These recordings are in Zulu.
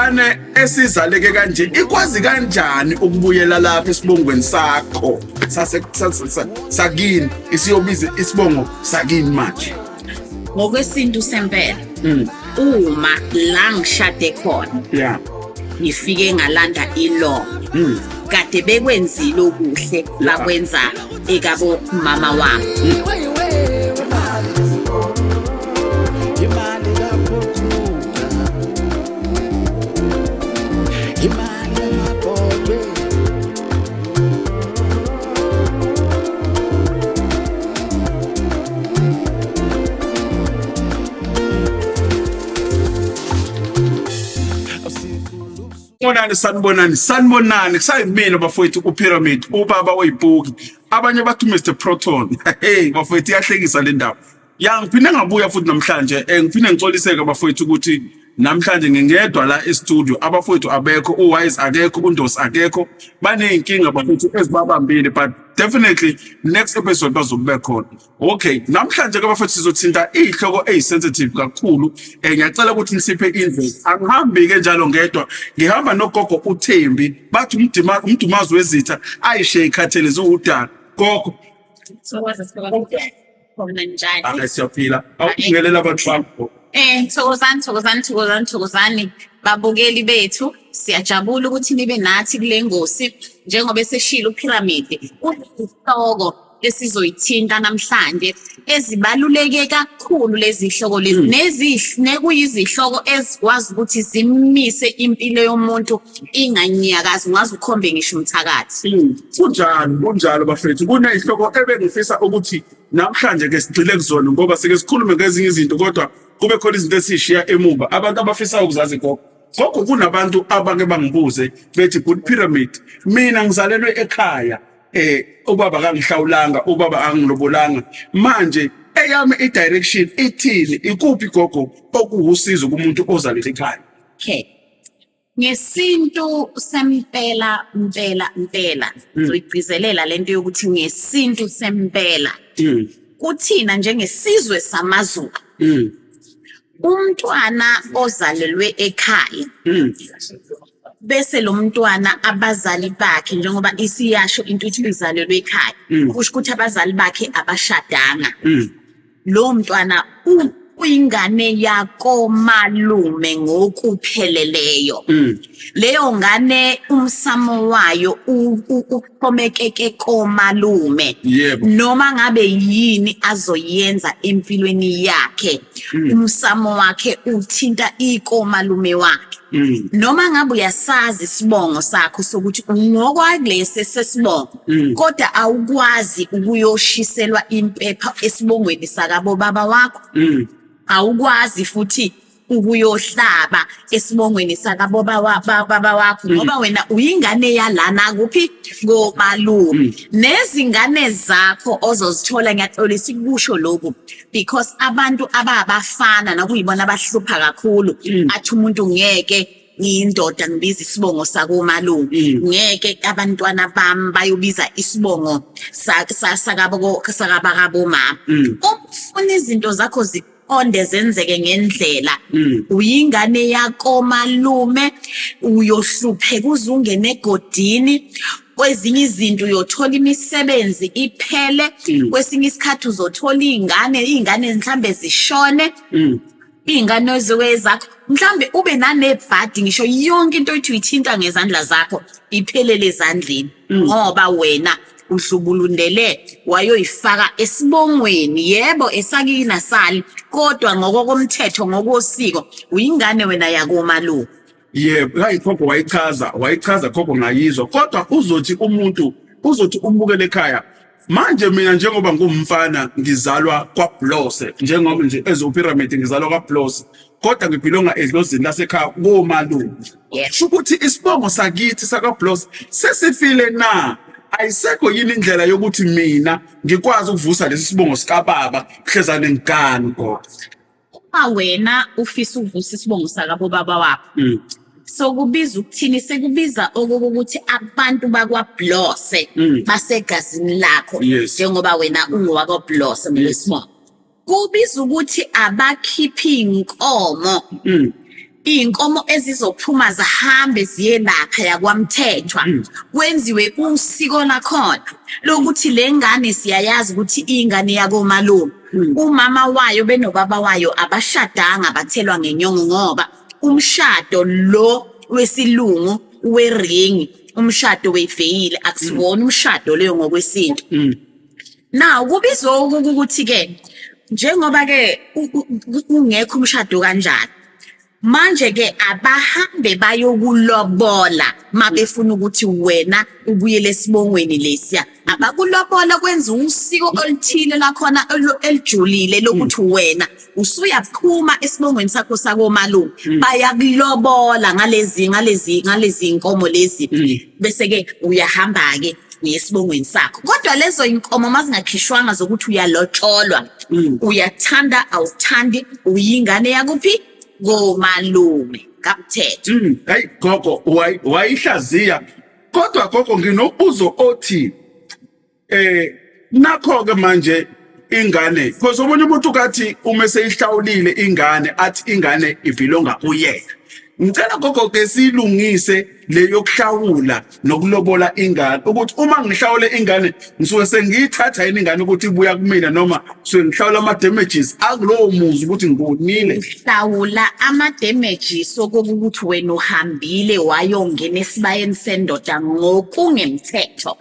Ingane esizaleke kanje ikwazi kanjani ukubuyela lapha esibongweni sakho sase sakini isiyobiza isibongo sakini manje? Ngokwesintu sempela. Uma la ngishade khona. Yeah. Ngifike ngalanda ilongo. Kade bekwenzile okuhle bakwenza ekabo mama wami. Sanibonani, sanibonani, sanibonani. Kusayimina bafowethu uPyramid, ubaba oyipuki. Abanye bathi Mr Proton. Hey bafowethu, iyahlekisa le ndaba. Ya, ngiphinde ngabuya futhi namhlanje. Ngiphinde ngixoliseke bafowethu ukuthi namhlanje ngingedwa la e-studio. Abafowethu abekho, uWise akekho, uNdosi akekho. Baney'nkinga bafowethu ezibabambile, but definitely next episode bazobe bekhona. Okay, namhlanje ke bafethu sizothinta izihloko ezisensitive kakhulu. Ngiyacela ukuthi nisiphe indlela. Angihambi ke njalo ngedwa, ngihamba nogogo uThembi. Bathi umdima umdumazi wezitha ayishe ikhathele ziwudaka. Gogo, Thokoza, thokoza. Khona njani? Hayi siyaphila. Awubingelela abantu bakho. Thokozani, thokozani, thokozani, thokozani babukeli bethu. Siyajabula ukuthi nibe nathi kule ngosi njengoba eseshilo uPyramid. Usihloko esizoyithinta namhlanje ezibaluleke kakhulu lezi hloko lezi nekuyizihloko ezikwazi ukuthi zimise impilo yomuntu inganyakazi, ungaze ukhombe ngisho umthakathi. Kunjalo, kunjalo bafethu. Kunezihloko ebengifisa ukuthi namhlanje ke sigxile kuzona ngoba sike sikhulume ngezinye izinto kodwa kube khona izinto esishiya emuva abantu abafisa ukuzazi gogo. Gogo, kunabantu abake bangibuze bethi good Pyramid, mina ngizalelwe ekhaya, ubaba kangihlawulanga, ubaba angilobolanga, manje eyami i-direction ithini, ikuphi gogo okuwusizo kumuntu ozalelwe ekhaya? Okay. Ngesintu sempela mpela mpela, ngizoyigcizelela lento yokuthi ngesintu sempela. Kuthina njengesizwe samaZulu. Umntwana ozalelwe ekhaya. Bese lo mntwana abazali bakhe, njengoba isiyasho into ukuthi uzalelwe ekhaya, kusho ukuthi abazali bakhe abashadanga. Lo mntwana uyingane yakomalume ngokupheleleyo. Leyo ngane umsamo wayo uxhomekeke komalume. Noma ngabe yini azoyenza empilweni yakhe, umsamo wakhe uthinta ikomalume wakhe. Noma ngabe uyasazi isibongo sakho sokuthi ungokwalesi sesibongo, kodwa awukwazi ukuyoshiselwa impepha esibongweni sakabo baba wakho. Awukwazi futhi ukuyohlaba esibongweni sakabo baba wakho, ngoba wena uyingane yalana kuphi komalume. Nezingane zakho ozozithola, ngiyaxolisa ukusho lokhu because abantu ababafana nakuyibona abahlupha kakhulu, athi umuntu ngeke ngiyindoda ngibiza isibongo sakomalume, ngeke abantwana bami bayobiza isibongo sakabakabomama. Ufuna izinto zakho ziqonde zenzeke ngendlela. Uyingane yakomalume, uyohlupheka uze ungene egodini. Kwezinye izinto uyothola imisebenzi iphele, kwesinye isikhathi uzothola iy'ngane, iy'ngane mhlambe zishone. Iy'ngane ozoke zakho mhlambe ube nanebhadi, ngisho yonke into othi uyithinta ngezandla zakho iphelele ezandleni, ngoba wena uhlubulundele wayoyifaka esibongweni, yebo esakini asali, kodwa ngokokomthetho ngokosiko uyingane wena yakomalume. Yebo, hayi gogo wayichaza, wayichaza gogo ngayizwa, kodwa uzothi umuntu uzothi umbukele ekhaya. Manje mina njengoba ngumfana ngizalwa kwaBlose, njengoba nje ezoPyramid ngizalwa kwaBlose, kodwa ngibhilonga edlozini lasekhaya komalume. Sho ukuthi isibongo sakithi sakaBlose sesifile na? Ayisekho yini indlela yokuthi mina ngikwazi ukuvusa lesi sibongo sikababa hlezane ngigane gogo? Uma wena ufisa ukuvusa isibongo sakabo baba wakho, sokubiza ukuthini? Sekubiza okokuthi abantu bakwaBlose basegazini lakho, njengoba wenaungowakwaBlose ngolwesibongo. Kubiza ukuthi abakhiphi inkomo. Iy'nkomo ezizophuma zihambe ziye lapha yakwaMthethwa kwenziwe usiko lakhona lokuthi le ngane siyayazi ukuthi iyingane yakomalume. Umama wayo benobaba wayo abashadanga bathelwa ngenyongo ngoba umshado lo wesilungu weringi umshado weveyili akusiwona umshado leyo ngokwesintu. Now kubizwa ukuthi ke njengoba ke ungekho umshado kanjani manje ke abahambe bayokulobola mabefuna ukuthi wena ubuyele esibongweni lesiya abakulobola kwenza usiko oluthile lakhona elijulile lokuthi wena usuyaphuma esibongweni sakho sakomalume bayakulobola ngalezi inkomo lezi bese ke uyahamba ke uye esibongweni sakho kodwa lezo inkomo mazingakhishwanga zokuthi uyalotsholwa uyathanda awuthandi uyingane yakuphi komalume kamthetho. Hey gogo wayihlaziya kodwa gogo nginobuzo othi nakho ke manje ingane because omunye umuntu kathi uma seyihlawulile ingane athi ingane ibhilonga kuyena. Ngicela gogo ke siyilungise le yokuhlawula nokulobola ingane ukuthi uma ngihlawule ingane ngisuke sengiyithatha yini ingane ukuthi ibuya kumina noma suke ngihlawula ama damages akulowo muzi ukuthi ngiwonile. Hlawula ama damages okokuthi wena uhambile wayongena esibayeni sendoda ngokungemthetho.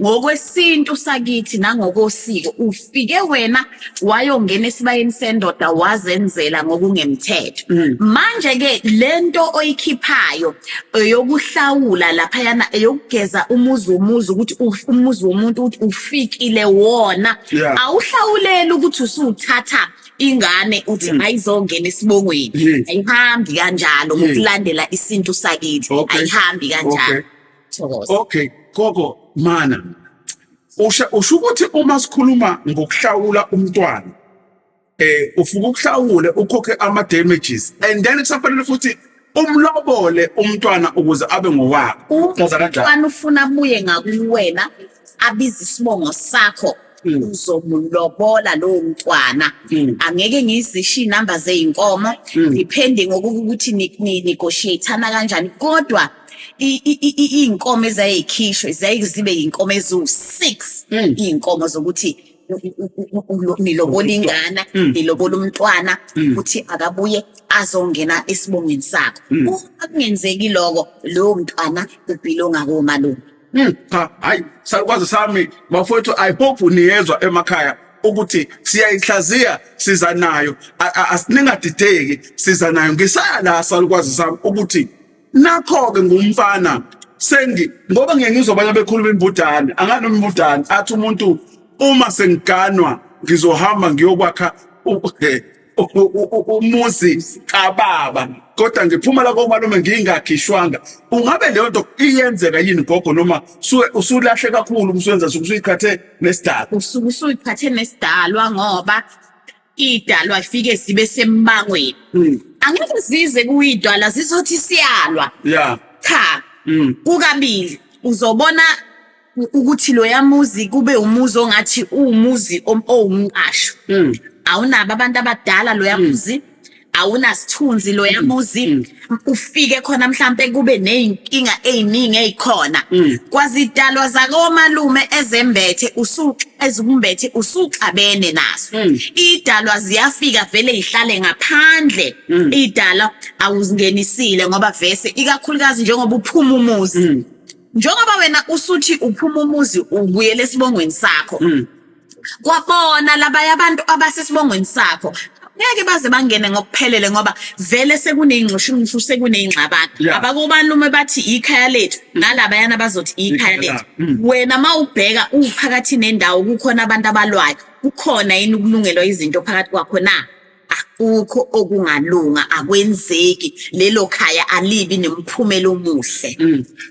Ngokwesintu sakithi nangokosiko ufike wena wayongena esibayeni sendoda wazenzela ngokungemthetho. Manje ke lento oyikhiphayo eyokuhlawula laphayana eyokugeza umuzi womuzi ukuthi umuzi womuntu ukuthi ufikile wona awuhlawuleli ukuthi usuthatha ingane uthi ayizongena esibongweni. Ayihambi kanjalo ngokulandela isintu sakithi, ayihambi kanjalo. Thokoza. Okay, gogo mana. Usho ukuthi uma sikhuluma ngokuhlawula umntwana ufuka ukuhlawule ukhokhe ama damages and then kusafanele futhi umlobole umntwana ukuze abe ngowakho. Chaza kanjani? Umntwana ufuna abuye ngakuwena abize isibongo sakho uzomulobola lowo mntwana. Angeke ngizisho iy'namba zey'nkomo depending ngokuthi ni-negotiate-ana kanjani kodwa iy'nkomo ezayikhishwe zaye zibe iy'nkomo eziwu-6 iy'nkomo zokuthi nilobola ingane nilobola umntwana ukuthi akabuye azongena esibongweni sakho. Uma kungenzeki lokho lowo mntwana ubhilonga komalume. Cha hayi salukwazi sami bafowethu, I hope niyezwa emakhaya ukuthi siyayihlaziya siza nayo asiningadideki siza nayo. Ngisaya la salukwazi sami ukuthi nakho ke ngumfana sengi ngoba ngiye ngizwa abanye bekhuluma imbudane anganoma imbudane athi umuntu uma sengiganwa ngizohamba ngiyokwakha umuzi kababa kodwa ngiphuma la komalume ngingakhishwanga. Ungabe leyo nto iyenzeka yini gogo noma usulahle kakhulu usuyenza usuyiqhathe nesidalwa? Usuke usuyiqhathe nesidalwa ngoba idalwa ifike sibe sembangweni. Angeke zize kuyidwala zizothi siyalwa. Cha. Kukabili uzobona ukuthi loya muzi kube umuzi ongathi uwumuzi owumqasho. Awunabo abantu abadala loya muzi, awunasithunzi loya muzi. Ufike khona mhlambe kube nezinkinga eziningi ezikhona. Kwazidalwa zakomalume ezembethe ezikumbethe usuxabene naso. Idalwa ziyafika vele ihlale ngaphandle. Idalwa awuzingenisile ngoba vese ikakhulukazi njengoba uphuma umuzi. Njengoba wena usuthi uphuma umuzi ubuyele esibongweni sakho. Kwabona labaya abantu abasesibongweni sakho ngeke baze bangene ngokuphelele ngoba vele sekuney'nxushunxushu sekuney'ngxabano. Abakomalume bathi ikhaya lethu nalabayana bazothi ikhaya lethu. Wena uma ubheka uphakathi nendawo kukhona abantu abalwayo, kukhona yini ukulungelwa izinto phakathi kwakho na? Akukho okungalunga, akwenzeki. Lelo khaya alibi nemphumela omuhle.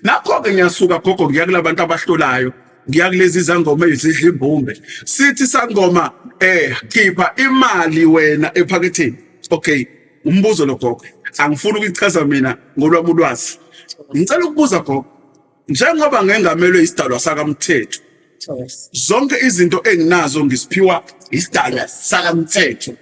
Nakho-ke ngiyasuka gogo ngiya kulabantu abahlolayo, ngiya kulezi zangoma ezidla imbumbe. Sithi sangoma khipha imali wena ephaketheni. Okay, umbuzo lo gogo. Angifuni ukuyichaza mina ngolwami ulwazi. Ngicela ukubuza gogo, njengoba ngengamelwe isidalwa sakamthetho, zonke izinto enginazo ngisiphiwa isidalwa sakamthetho.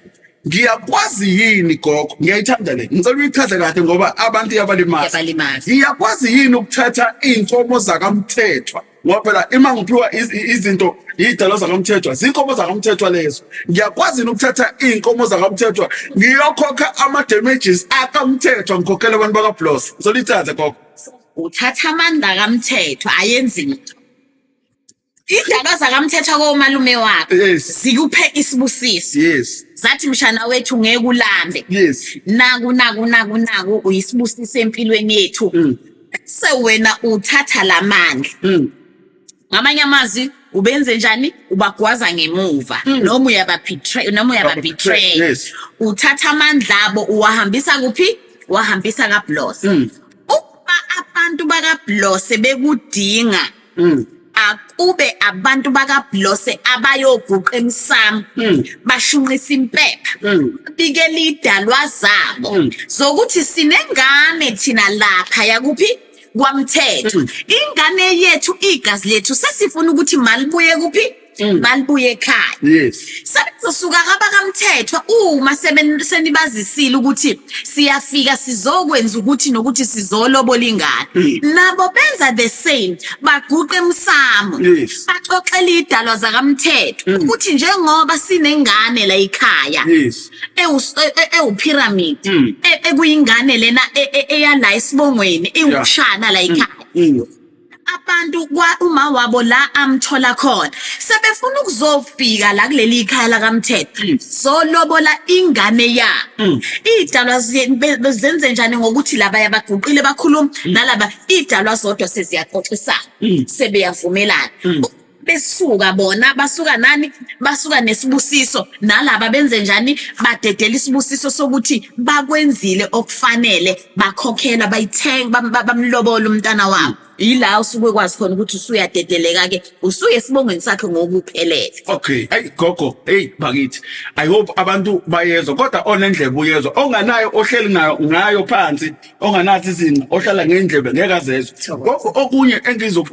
Ngiyakwazi yini gogo, ngiyayithanda le, ngicela uyichaze kahle ngoba abantu iyabalimaza. Iyabalimaza. Ngiyakwazi yini ukuthatha iy'nkomo zakaMthethwa, ngoba phela ima ngiphiwa izinto iy'dalwa zakaMthethwa, zinkomo zakaMthethwa lezo. Ngiyakwazi yini ukuthatha iy'nkomo zakaMthethwa ngiyokhokha ama-damages akaMthethwa, ngikhokhela abantu bakaBlos? Ngicela uyichaze gogo. Uthatha amandla kaMthethwa ayenzi lutho. Idalwa zakaMthethwa komalume wakho zikuphe isibusiso. Zathi mshana wethu ngeke ulambe. Naku naku naku naku uyisibusiso empilweni yethu. Bese wena uthatha lamandla. Ngamanye amazwi ubenze njani? Ubagwaza ngemuva noma uyababetray, noma uyababetray. Uthatha amandla abo uwahambisa kuphi? Wahambisa kaBlose. Uma abantu bakaBlose bekudinga, akube abantu bakaBlose abayoguqa emsamo, bashunqisa impepha, bikela idalwa zabo zokuthi sinengane thina lapha yakuphi kwaMthetho, ingane yethu, igazi lethu, sesifuna ukuthi malibuye kuphi? Malibuye ekhaya. Sebezosuka kabakaMthethwa uma senibazisile ukuthi siyafika sizokwenza ukuthi nokuthi sizolobola ingane. Nabo benza the same, baguqe emsamo, baxoxela idalwa zakaMthethwa ukuthi njengoba sinengane la ekhaya ewupyramid, ekuyingane lena eyala esibongweni, iwushana la ekhaya. Abantu kwa uma wabo la amthola khona sebefuna ukuzofika la kuleli khaya lakaMthetho, zolobola ingane yabo. Idalwa zenze njani ngokuthi laba yabaguqile bakhuluma nalaba idalwa zodwa seziyaxoxisana, sebeyavumelana. Besuka bona basuka nani, basuka nesibusiso, nalaba benze njani, badedela isibusiso sokuthi bakwenzile okufanele, bakhokhela, bayithenga, bamlobola umntana wabo. Yila usuke kwazi khona ukuthi usuyadedeleka ke, usuye esibongweni sakhe ngokuphelele. Okay, hey gogo, hey bakithi, I hope abantu bayezwa, kodwa onendlebe uyezwa, onganayo ohleli nayo ngayo phansi, onganathi izinqa, ohlala ngendlebe ngeke azezwe. Gogo, okunye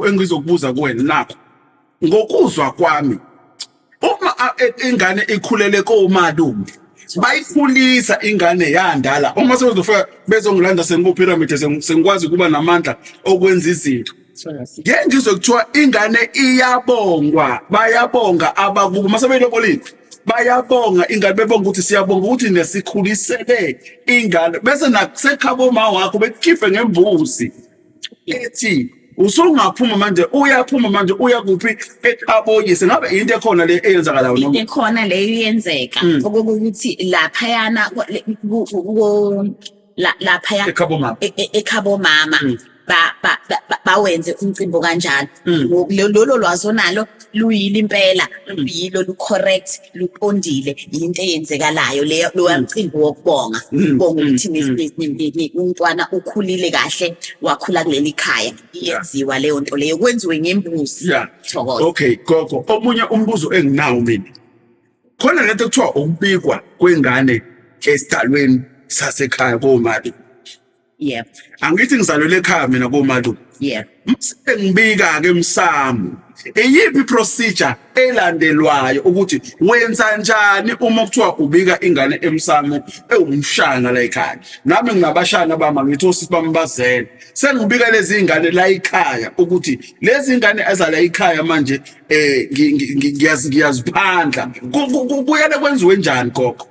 engizokubuza kuwena nakho, ngokuzwa kwami, uma ingane ikhulele komalume, bayikhulisa ingane yandala, uma sebezofika bezongilanda sengikupyramid, sengikwazi ukuba namandla okwenza izinto, ngeke ngizwe kuthiwa ingane iyabongwa, bayabonga abakubo mase beyilobolile, bayabonga ingane, bebonga ukuthi siyabonga ukuthi nesikhulisele ingane, bese nasekhabo ma wakho bekukhiphe ngembuzi ethi usungaphuma manje, uyaphuma manje uya kuphi ekhaboyise. Ngabe into ekhona le eyenzakalayo noma into ekhona leyo iyenzeka, okokuthi laphayana laphaya ekhabo mama, ekhabo mama bawenze umcimbi kanjalo. Lolo lwazi onalo luyile impela, luyilo, lu-correct, luqondile, yinto eyenzekalayo leyo, loya mcimbi wokubonga, bonga ukuthi umntwana ukhulile kahle, wakhula kuleli khaya, iyenziwa leyo nto leyo, kwenziwe ngembuzi. Thokoza. Okay gogo, omunye umbuzo enginawo mina, khona lento ekuthiwa ukubikwa kwengane esidalweni sasekhaya komali. Angithi ngizalelwe ekhaya mina komalume. Mase ngibika ke emsamo, iyiphi procedure elandelwayo ukuthi wenza njani uma kuthiwa ubika ingane emsamo ewumshana la ekhaya? Nami nginabashana bami, ngithi osisi bami bazele, sengibika lezi ingane la ekhaya ukuthi lezi ingane ezala ekhaya manje ngiyaziphandla, kuyele kwenziwe njani gogo?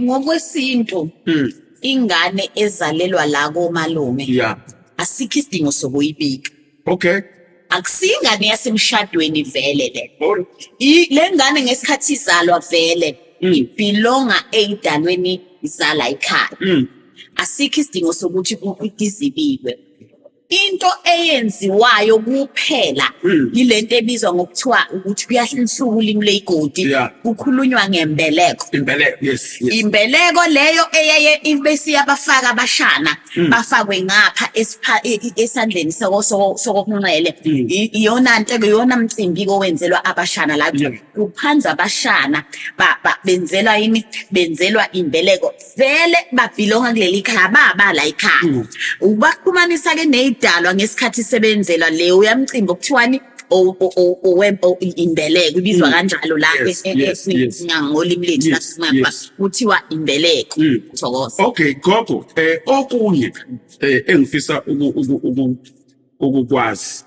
Ngokwesintu, ingane ezalelwa la komalume, asikho isidingo sokuyibika. Akusiyingane yasemshadweni vele le. Le ngane ngesikhathi izalwa vele ibelonga eyidalweni zala ekhaya. Asikho isidingo sokuthi izibikwe. Into eyenziwayo kuphela yilento ebizwa ngokuthiwa ukuthi kuyahluka ulimi leyigodi, kukhulunywa ngembeleko. Imbeleko, yes. Imbeleko leyo eyeye bese iyabafaka abashana, bafakwe ngapha esandleni sokokunxele. Iyona nto, iyona mcimbi owenzelwa abashana la. Kuphanza abashana, benzelwa yini? Benzelwa imbeleko. Vele babelonga kuleli khaya, baba la ekhaya. Ubaxhumanisa ke nezidalwa ngesikhathi sebenzelwa leyo uyamcimbi okuthiwani? Imbeleko ibizwa kanjalo la ngolimi lethu kuthiwa imbeleko. Thokoza. Okay gogo, okunye engifisa ukukwazi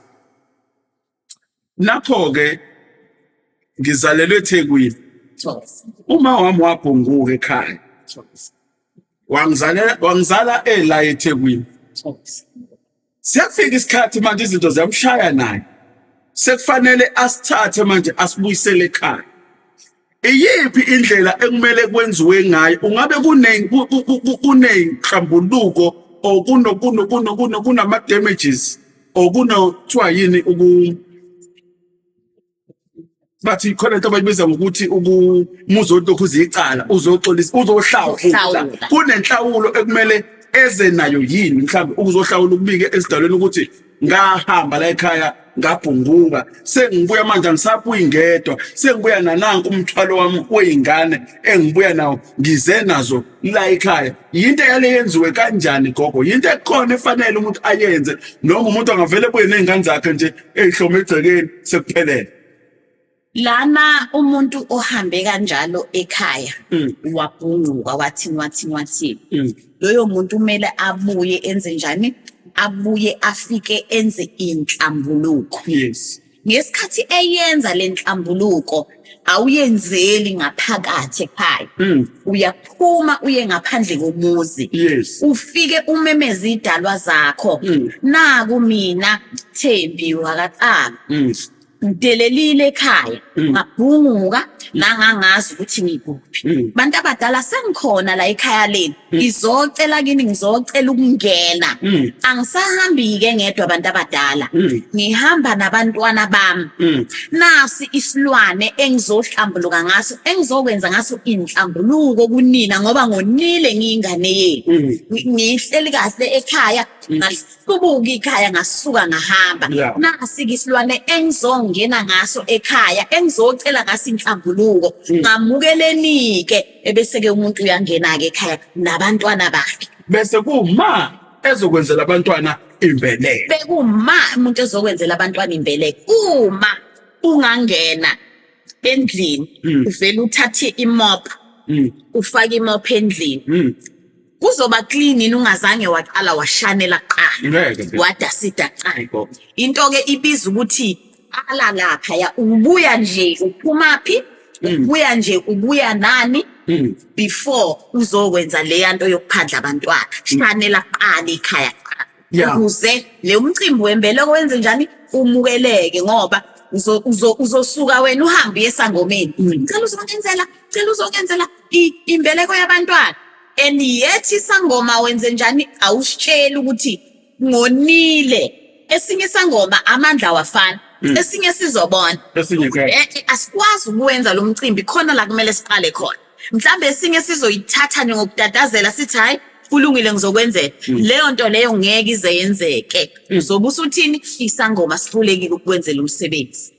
nakho ke, ngizalelwe eThekwini. Uma wami wabhunguka ekhaya, wangizalela, wangizala ela eThekwini. Siyafika isikhathi manje, izinto ziyamshaya naye, sekufanele asithathe manje asibuyisele ekhaya. Iyiphi indlela ekumele kwenziwe ngayo? Ungabe kunenhlambuluko or kuno kuno kuno kuno kunama damages or kuno kuthiwa yini, uku bathi khona into abayibiza ngokuthi ukumuzi olokhu uzicala, uzoxolisa, uzohlawula, kunenhlawulo ekumele eze nayo yini mhlawumbe ukuzohlawula, ukubike esidalweni ukuthi ngahamba la ekhaya ngabhunguka, sengibuya manje angisabuyi ngedwa, sengibuya nananku umthwalo wami wey'ngane engibuya nawo, ngize nazo la ekhaya? Yinto eyale yenziwe kanjani gogo? Yinto ekhona efanele umuntu ayenze, noma umuntu angavele ebuye ney'ngane zakhe nje ey'hlome egcekeni sekuphelele? Lana umuntu ohambe kanjalo ekhaya, wabhunguka, wathini wathini wathini, loyo muntu kumele abuye enze njani? Abuye afike enze inhlambuluko. Ngesikhathi eyenza le nhlambuluko, awuyenzeli ngaphakathi ekhaya, uyaphuma uye ngaphandle komuzi, ufike umemeze idalwa zakho, naku mina Thembi wakaCaba, ngidelelile ekhaya, ngabhunguka, nangangazi ukuthi ngikuphi. Bantu abadala, sengikhona la ekhaya lenu, ngizocela kini, ngizocela ukungena. Angisahambi-ke ngedwa, abantu abadala, ngihamba nabantwana bami. Nasi isilwane engizohlambuluka ngaso, engizokwenza ngaso inhlambuluko kunina, ngoba ngonile, ngiyingane yenu. Ngihleli kahle ekhaya, ngahlubuka ikhaya, ngasuka ngahamba. Nasi-ke isilwane engizongena ngaso ekhaya, engizocela ngaso inhlambuluko. Ngamukeleni-ke. Ebese-ke umuntu uyangena-ke ekhaya nabantwana bakhe. Bese kuma ezokwenzela abantwana imbeleko. Bekuma umuntu ezokwenzela abantwana imbeleko. Uma ungangena endlini, uvele uthathe imop, ufake imop endlini, kuzoba clean yini ungazange waqala washanela kuqala, Ngeke nje. wadasida kuqala? Into-ke ibiza ukuthi ala lapha ya, ubuya nje uphumaphi, ubuya nje ubuya nani before uzokwenza leya nto yokuphandla abantwana? Shanela kuqala ikhaya kuqala, ukuze le umcimbi wembeleko wenze njani? Umukeleke, ngoba uzosuka wena uhambe uye esangomeni, cela uzongenzela, cela uzongenzela imbeleko yabantwana, and yet isangoma wenze njani? Awusitsheli ukuthi ngonile. Esinye isangoma amandla awafani, esinye sizobona. Esinye ke. Asikwazi ukuwenza lo mcimbi khona la, kumele siqale khona. Mhlambe esinye sizoyithatha nje ngokutatazela, sithi hayi, kulungile, ngizokwenzela leyo nto leyo. Ngeke ize yenzeke. Uzobe usuthini? Isangoma sihlulekile ukukwenzela umsebenzi.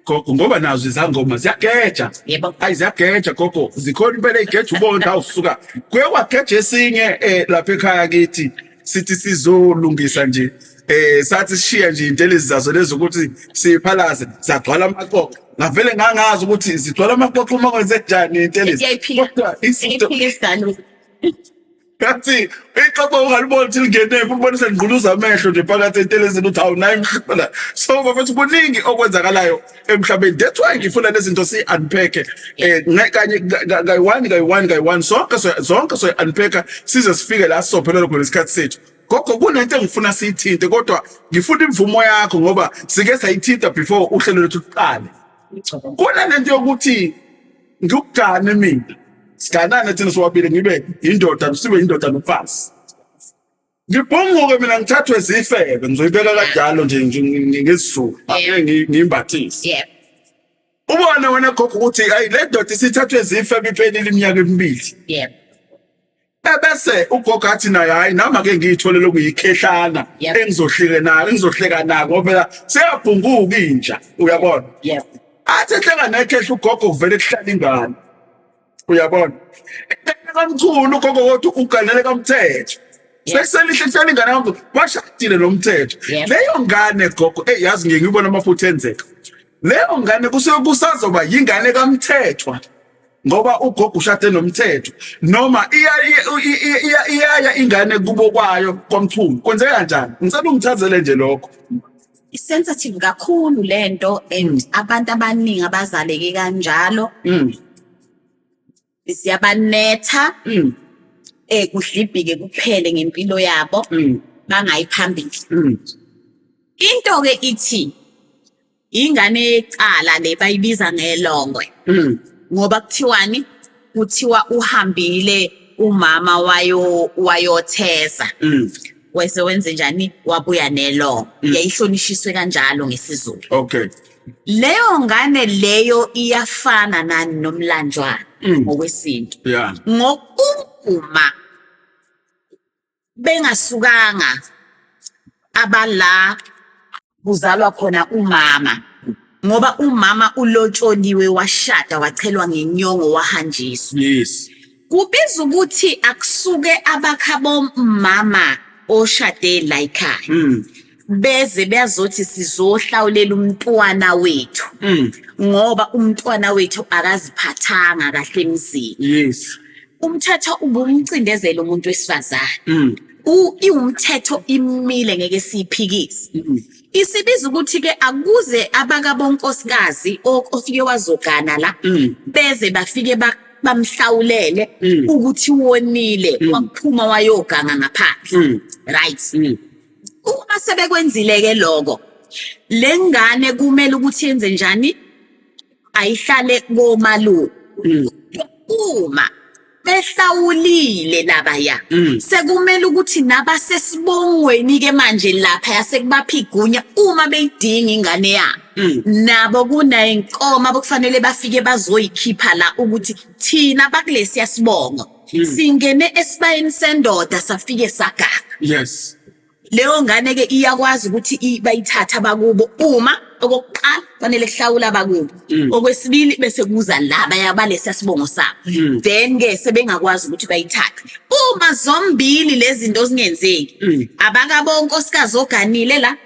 Gogo, ngoba nazo izangoma ziyageja. Yebo. Ayi, ziyageja gogo, zikhona impela igeja, ubona awusuka kuye kwageja esinye lapha ekhaya kithi, sithi sizolungisa nje, sathi sishiya nje intelezi zazo lezo ukuthi siphalaze, zagcwala amaxoxo. Ngavele ngangazi ukuthi zigcwala amaxoxo uma kwenze njani intelezi. Iyayiphika. Kodwa izinto Iyayiphika esidalo. Ngathi ixoxo ungalibona ukuthi lingenephi, ulibona selingquluza amehlo nje phakathi entelezini, uthi hawu, nayi imhlola. So bafethu, kuningi okwenzakalayo emhlabeni. That's why ngifuna lezi zinto si-unpack kanye kayi-one kayi-one kayi-one, sonke zonke soyi-unpacka size sifike la sizophelela khona isikhathi sethu. Gogo, kunento engifuna siyithinte, kodwa ngifuna imvumo yakho ngoba sike sayithinta before uhlelo lethu luqale. Kunalento yokuthi ngikugane mina, siganane thina sobabili, ngibe indoda, sibe indoda nomfazi, ngibhunguke mina, ngithathwe zifebe, ngizoyibeka kanjalo nje ngesiZulu, ake ngiyimbathise. Ubone wena gogo ukuthi ayi, le ndoda isithathwe zifebe, iphelile iminyaka emibili. Ebese ugogo athi naye, hayi, nami ake ngiyithole lokuyikhehlana engizohleke nayo, engizohleka nako, ngoba phela seyabhunguka inja, uyabona? Athi ehleka nekhehla ugogo, kuvele kuhlala ingane, uyabona? Kamkhulu ugogo, kodwa uganele kamthetho. Sekuselihle kuhlala ingane kamkhulu, bashadile nomthetho. Leyo ngane gogo, eyi, yazi ngiye ngibona amafutha enzeka. Leyo ngane kusuke kusazoba yingane kaMthethwa ngoba ugogo ushade noMthetho, noma iyaya ingane kubo kwayo kwaMchunu. Kwenzeka kanjani? Ngicela ungichazele nje lokho. I-sensitive kakhulu lento and abantu abaningi abazaleke kanjalo ziyabanetha kudlibhike kuphele ngempilo yabo bangayi phambili. Into ke ithi ingane yecala le bayibiza ngelongwe ngoba kuthiwani? Kuthiwa uhambile umama wayo wayotheza wese wenze njani, wabuya nelongwe. Yayihlonishiswe kanjalo ngesiZulu. Leyo ngane leyo iyafana nani nomlanjwana ngokwesintu. Ngokuma bengasukanga abala kuzalwa khona umama, ngoba umama ulotsholiwe washada wachelwa ngenyongo wahanjiswa. Kubiza ukuthi akusuke abakhabo mama oshade la ekhaya beze bezothi sizohlawulela umntwana wethu ngoba umntwana wethu akaziphathanga kahle emzini. Umthetho ubumcindezela umuntu wesifazane. Iwumthetho imile, ngeke siyiphikise. Isibiza ukuthi ke akuze abakabonkosikazi ofike wazogana la beze bafike bamhlawulele ukuthi wonile waphuma wayoganga ngaphandle. Right. Uma sebekwenzile ke lokho, le ngane kumele ukuthi yenze njani? Ayihlale komalume. Uma behlawulile labaya, sekumele ukuthi nabasesibongweni ke manje lapha yasekubapha igunya uma beyidinga ingane yabo. Nabo kunayinkomo abokufanele bafike bazoyikhipha la ukuthi thina bakulesiya sibongo singene esibayeni sendoda safike saganga. Leyo ngane ke iyakwazi ukuthi bayithathe abakubo. Uma okokuqala fanele kuhlawula abakubo, okwesibili bese kuza laba yabalesa sibongo sabo, then ke sebengakwazi ukuthi bayithathe. Uma zombili lezi zinto zingenzeki, abakabo unkosikazi oganile la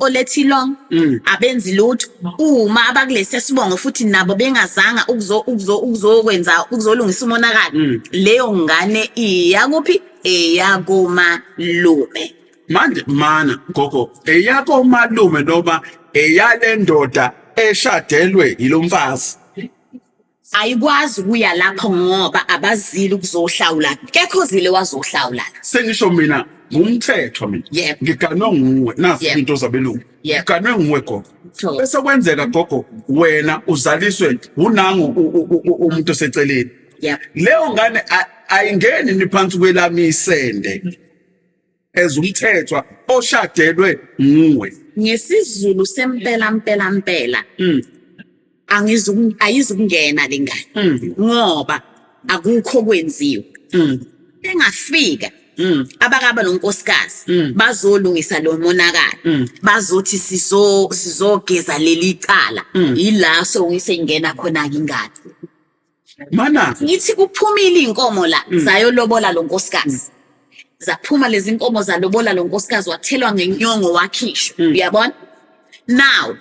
oletha ilong abenzi lutho. Uma abakulesi sibongo futhi nabo bengazanga ukuzokwenza ukuzolungisa umonakalo, leyo ngane iya kuphi? Eyakomalume. Manje mana gogo, eyakomalume noma eyale ndoda eshadelwe yilomfazi? Ayikwazi ukuya lapho ngoba abazili ukuzohlawula, kekho ozile wazohlawula. Sengisho mina ngumthetho mina. Ngiganwe nguwe, nazi into zabelungu. Ngiganwe nguwe gogo. Bese kwenzeka gogo, wena uzaliswe unangu umuntu oseceleni. Leyo ngane ayingeni niphansi kwelami isende ezumthethwa oshadelwe nguwe. NgesiZulu sempela mpela mpela ayizukungena le ngane ngoba akukho kwenziwe. Engafika abakaba nonkosikazi bazolungisa lo monakalo, bazothi sizogeza leli cala, yila sokuyisengena khona ke ingane. Mana ngithi kuphumile inkomo la zayolobola lo nkosikazi, zaphuma lezi nkomo zalobola lo nkosikazi, wathelwa ngenyongo wakhishwa. Uyabona now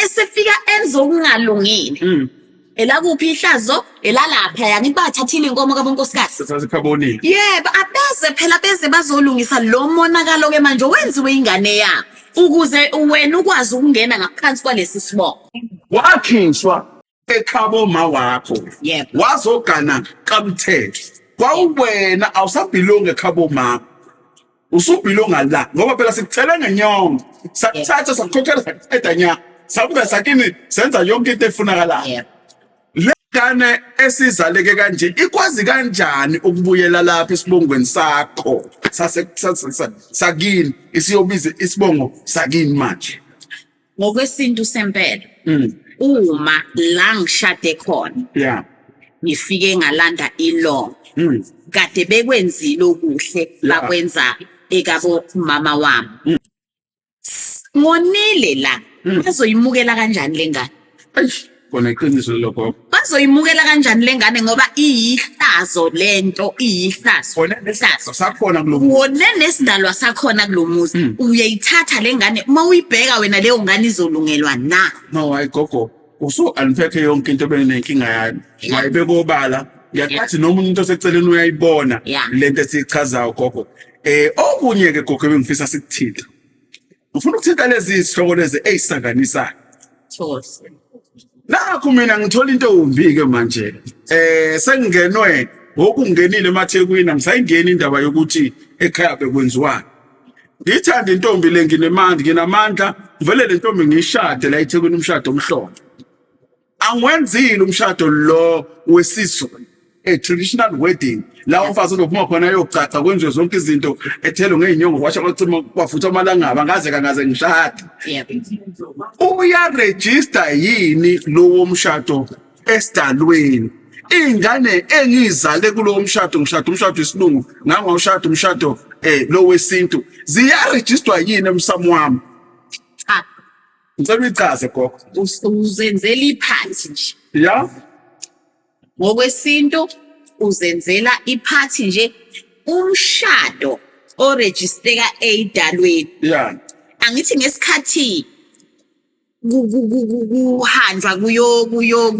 esefika enza okungalungile, elakuphi ihlazo? Elalapha yangithi bathathile inkomo kabonkosikazi. Sasikhabonile. Yebo, abeze phela beze bazolungisa lo monakalo ke manje wenziwe ingane yabo, ukuze wena ukwazi ukungena ngaphansi kwalesi sibongo. Wakhishwa ekhabo ma wakho. Wazogana kaMthetho. Kwawuwena awusabhilonge ekhabo ma. Usubhilonga la ngoba phela sikuthele ngenyongo. Sakuthatha sakukhokhela sakuqeda nya. Sabuka sakini senza yonke into efunakalayo. Le ngane esizaleke kanje ikwazi kanjani ukubuyela lapha esibongweni sakho sase sakini, isiyobiza isibongo sakini manje? Ngokwesintu sempela, uma la ngishade khona ngifike ngalanda ilongo, kade bekwenzile okuhle, bakwenza ekabo mama wami, ngonile la, bazoyimukela kanjani le ngane? Eish. Kona iqiniso lokho. Bazoyimukela kanjani lengane ngoba iyihlazo lento, iyihlazo. Wona Ihlazo. sakhona kulo muzi. Wona nesidalwa sakhona kulo muzi. Uyayithatha lengane, uma uyibheka wena leyo ngane izolungelwa na? No, hayi gogo, usu unpack yonke into ebenginenkinga yayo. Wayibeka obala. Ngiyacathi noma umuntu oseceleni uyayibona lento esiyichazayo gogo. Okunye ke gogo ebengifisa sikuthinte. Ngifuna ukuthinta lezi zihloko lezi ezisanganisayo. Thokoza. Nakhu mina ngithola into ewumbi ke manje. Sengingenwe ngokungenile emaThekwini, angisayingeni indaba yokuthi ekhaya bekwenziwani. Ngiyithanda intombi le, nginemandla, nginamandla, ngivele le ntombi ngiyishade la eThekwini, umshado omhlophe. Angiwenzile umshado lo wesiZulu, a traditional wedding, la umfazi uzophuma khona ayogcagca, kwenziwe zonke izinto, ethelwe ngey'nyongo, kwasha kwacima kwafutha amalangabi, angaze kangaze ngishade. Uyarejista yini lowo mshado esidalweni? Iy'ngane engiyizale kulowo mshado, ngishada umshado wesilungu, ngangawushada umshado lo wesintu, ziyarejistwa yini emsamo wami? Cha. Ngicela uyichaze gogo. Uzenzela iphathi nje. Ya. Ngokwesintu uzenzela iphathi nje, umshado orejisteka eyidalweni. Ya. Angithi ngesikhathi kuhanjwa kuyo kuyo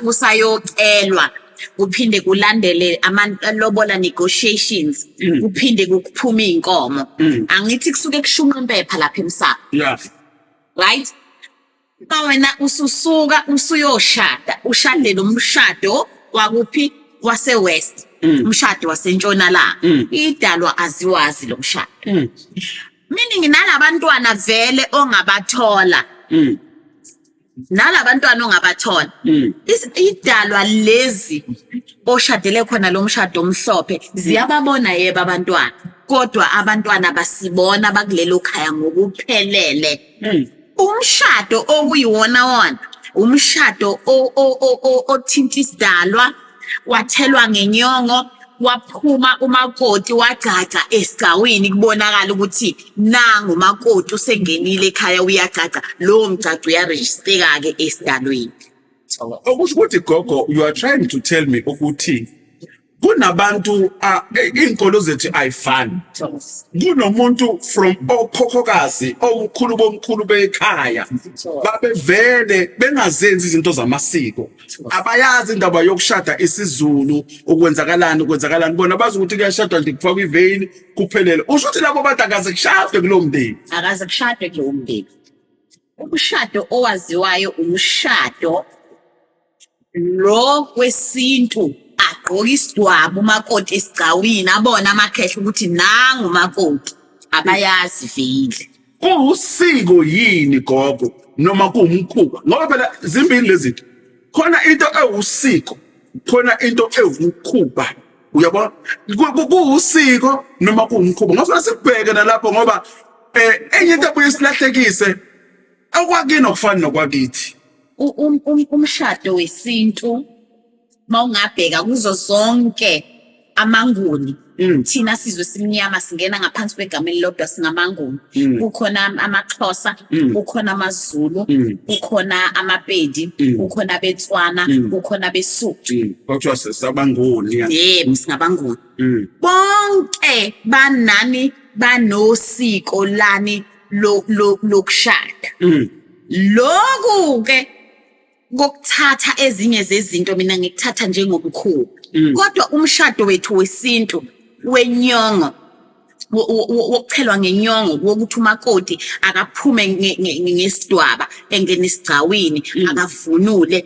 kusayocelwa, kuphinde kulandele amalobola negotiations, kuphinde kuphume iy'nkomo. Angithi kusuke kushunqa impepha lapha emsamo. Yeah. Right? Uma wena ususuka usuyoshada, ushade lo mshado wakuphi? Wase-West. Umshado wasentshonalanga. Idalwa aziwazi lo mshado. Meaning nalabantwana vele ongabathola. Nalabantwana ongabathola. Idalwa lezi oshadele khona lo mshado omhlophe ziyababona yebo abantwana, kodwa abantwana basibona bakulelo khaya ngokuphelele. Umshado okuyiwona wona, umshado othinta isidalwa, wathelwa ngenyongo, waphuma umakoti wagcagca esigcawini, kubonakala ukuthi nangu umakoti usengenile ekhaya uyagcagca, lowo mgcagco uyarejisteka-ke esidalweni. Okusho ukuthi gogo, you are trying to tell me ukuthi kunabantu, iy'nkolo zethu ayifani. Kunomuntu from okhokhokazi, omkhulu bomkhulu bekhaya, babevele bengazenzi izinto zamasiko, abayazi indaba yokushada isiZulu, ukwenzakalani kwenzakalani, bona bazi ukuthi kuyashadwa nje, kufakwa iveyili kuphelele. Usho ukuthi labo bantu akaze kushadwe kulowo mndeni? Akaze kushadwe kulowo mndeni. Umshado owaziwayo umshado lo wesintu, agqoke isidwabu umakoti esigcawini, abone amakhehla ukuthi nangu umakoti, abayazi vele. Kuwusiko yini gogo noma kuwumkhuba? Ngoba phela zimbili lezi zinto, khona into ewusiko, khona into ewumkhuba, uyabona? Kuwusiko noma kuwumkhuba, ngofuna sikubheke nalapho, ngoba enye into ebuye silahlekise, okwakini okufani nokwakithi. Umshado wesintu mawungabheka kuzo zonke amaNguni, thina sizwe simnyama singena ngaphansi kwegama elilodwa, singamaNguni. Kukhona amaXhosa, kukhona amaZulu, kukhona amaPedi, kukhona abeTswana, kukhona abeSuthu. Kwathiwa sabaNguni. Yebo, singabaNguni. Bonke banani banosiko lani lokushada. Lokhu ke kokuthatha ezinye zezinto mina ngikuthatha njengomkhuba. Kodwa umshado wethu wesintu wenyongo, wokuchelwa ngenyongo, wokuthi umakoti akaphume ngesidwaba engene esigcawini, akavunule,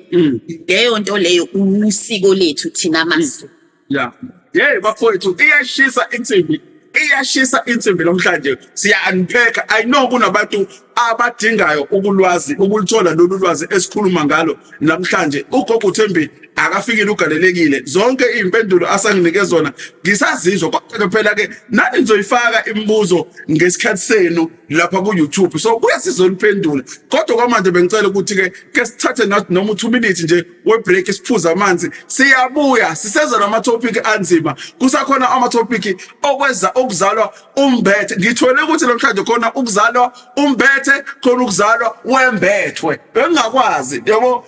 leyo nto leyo usiko lethu thina maZulu. Yeah. Hey bafowethu, iyashisa insimbi. Iyashisa insimbi namhlanje. Siya unpack. I know kunabantu abadingayo ukulwazi, ukulithola lolu lwazi esikhuluma ngalo namhlanje. Ugogo Thembi Akafikile ugalelekile, zonke iy'mpendulo asanginike zona ngisazizwa, kodwa phela ke nani nizoyifaka imibuzo ngesikhathi senu lapha ku-YouTube, so kuya sizoliphendula. Kodwa kwamanje bengicela ukuthi ke ke sithathe nathi noma u-2 minutes nje we-break, siphuze amanzi, siyabuya siseza nama-topic anzima. Kusakhona ama-topic okweza okuzalwa umbethe. Ngithole ukuthi namhlanje khona ukuzalwa umbethe, khona ukuzalwa wembethwe, bengingakwazi yabo,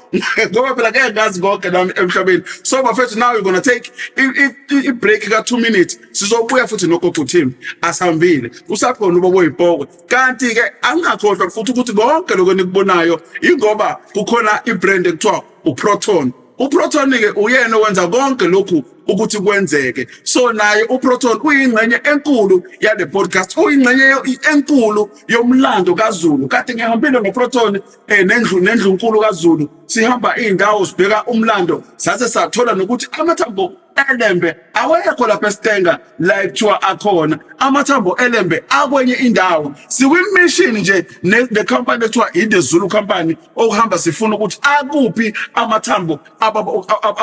ngoba phela ngeke ngazi konke nami emhlabeni. So bafethu, now we're gonna take i-break ka-2 minutes, sizobuya futhi nogogo team. Asihambile, usakhona ubaba oyipokwe. Kanti-ke angingakhohlwa futhi ukuthi konke lokho enikubonayo ingoba kukhona i-brand ekuthiwa uProton. UProton-ke uyena owenza konke lokhu ukuthi kwenzeke. So naye uProton uyingxenye enkulu yale podcast, uyingxenye enkulu yomlando kaZulu. Kade ngihambile ngoProton nendlunkulu kaZulu, sihamba iy'ndawo sibheka umlando, sase sathola nokuthi amathambo elembe awekho lapha esitenga la ekuthiwa akhona amathambo elembe akwenye indawo. Sikwi-mission nje ne-company ekuthiwa i-The Zulu Company, okuhamba sifuna ukuthi akuphi amathambo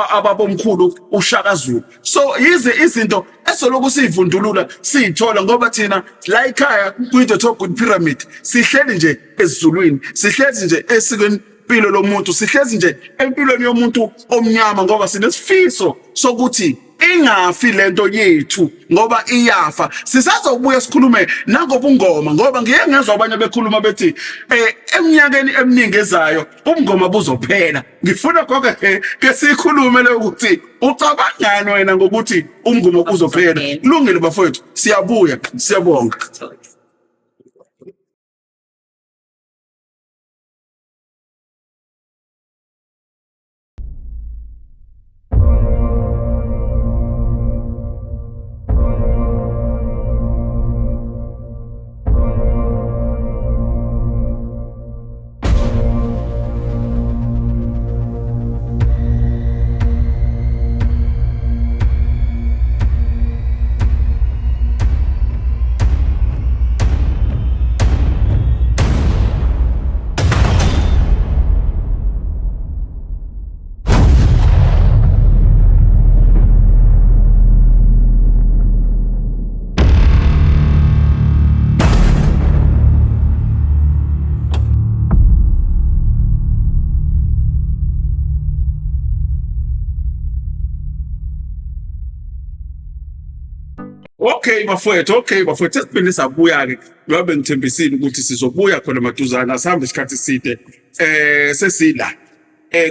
ababomkhulu uShaka Zulu. So yize izinto esoloku siyivundulula siyithola, ngoba thina la ekhaya kwi-The Top Good Pyramid sihleli nje esizulwini, sihlezi nje esikweni impilo lomuntu, sihlezi nje empilweni yomuntu omnyama, ngoba sinesifiso sokuthi ingafi lento yethu, ngoba iyafa. Sisazobuya sikhulume nangobungoma, ngoba ngiye ngezwa abanye bekhuluma bethi eminyakeni eminingi ezayo ubungoma buzophela. Ngifuna konke ke sikhulume le ukuthi ucabangani wena ngokuthi umngoma uzophela. Kulungile bafowethu, siyabuya, siyabonga. Okay bafowethu, okay bafowethu, sesiphinde sabuya-ke ngoba bengithembisile ukuthi sizobuya khona maduzane, asihambe isikhathi eside. Sesila.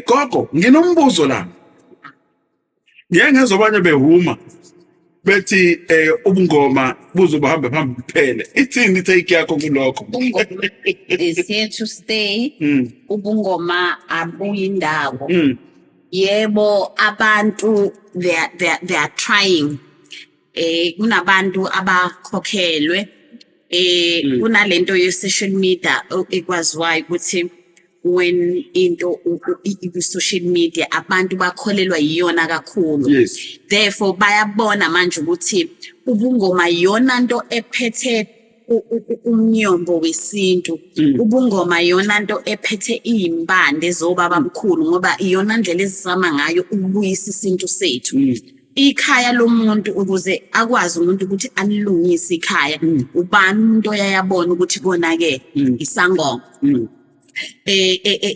Gogo, nginombuzo la. Ngiye ngezwa abanye behuma bethi ubungoma buzobuhambe phambi kuphele. Ithini i-take yakho kulokho? Ubungoma is here to stay. Ubungoma abuyindawo. Yebo, abantu they are trying. Kunabantu abakhokhelwe, kunalento ye social media ekwaziwayo ukuthi when into iku social media abantu bakholelwa yiyona kakhulu. Therefore bayabona manje ukuthi ubungoma iyona nto ephethe umnyombo wesintu. Ubungoma iyona nto ephethe izimpande zobaba mkhulu, ngoba iyona ndlela ezizama ngayo ukubuyisa isintu sethu. Ikhaya lomuntu, ukuze akwazi umuntu ukuthi alilungise ikhaya, ubani umuntu oyayabona ukuthi konakele? Isangoma.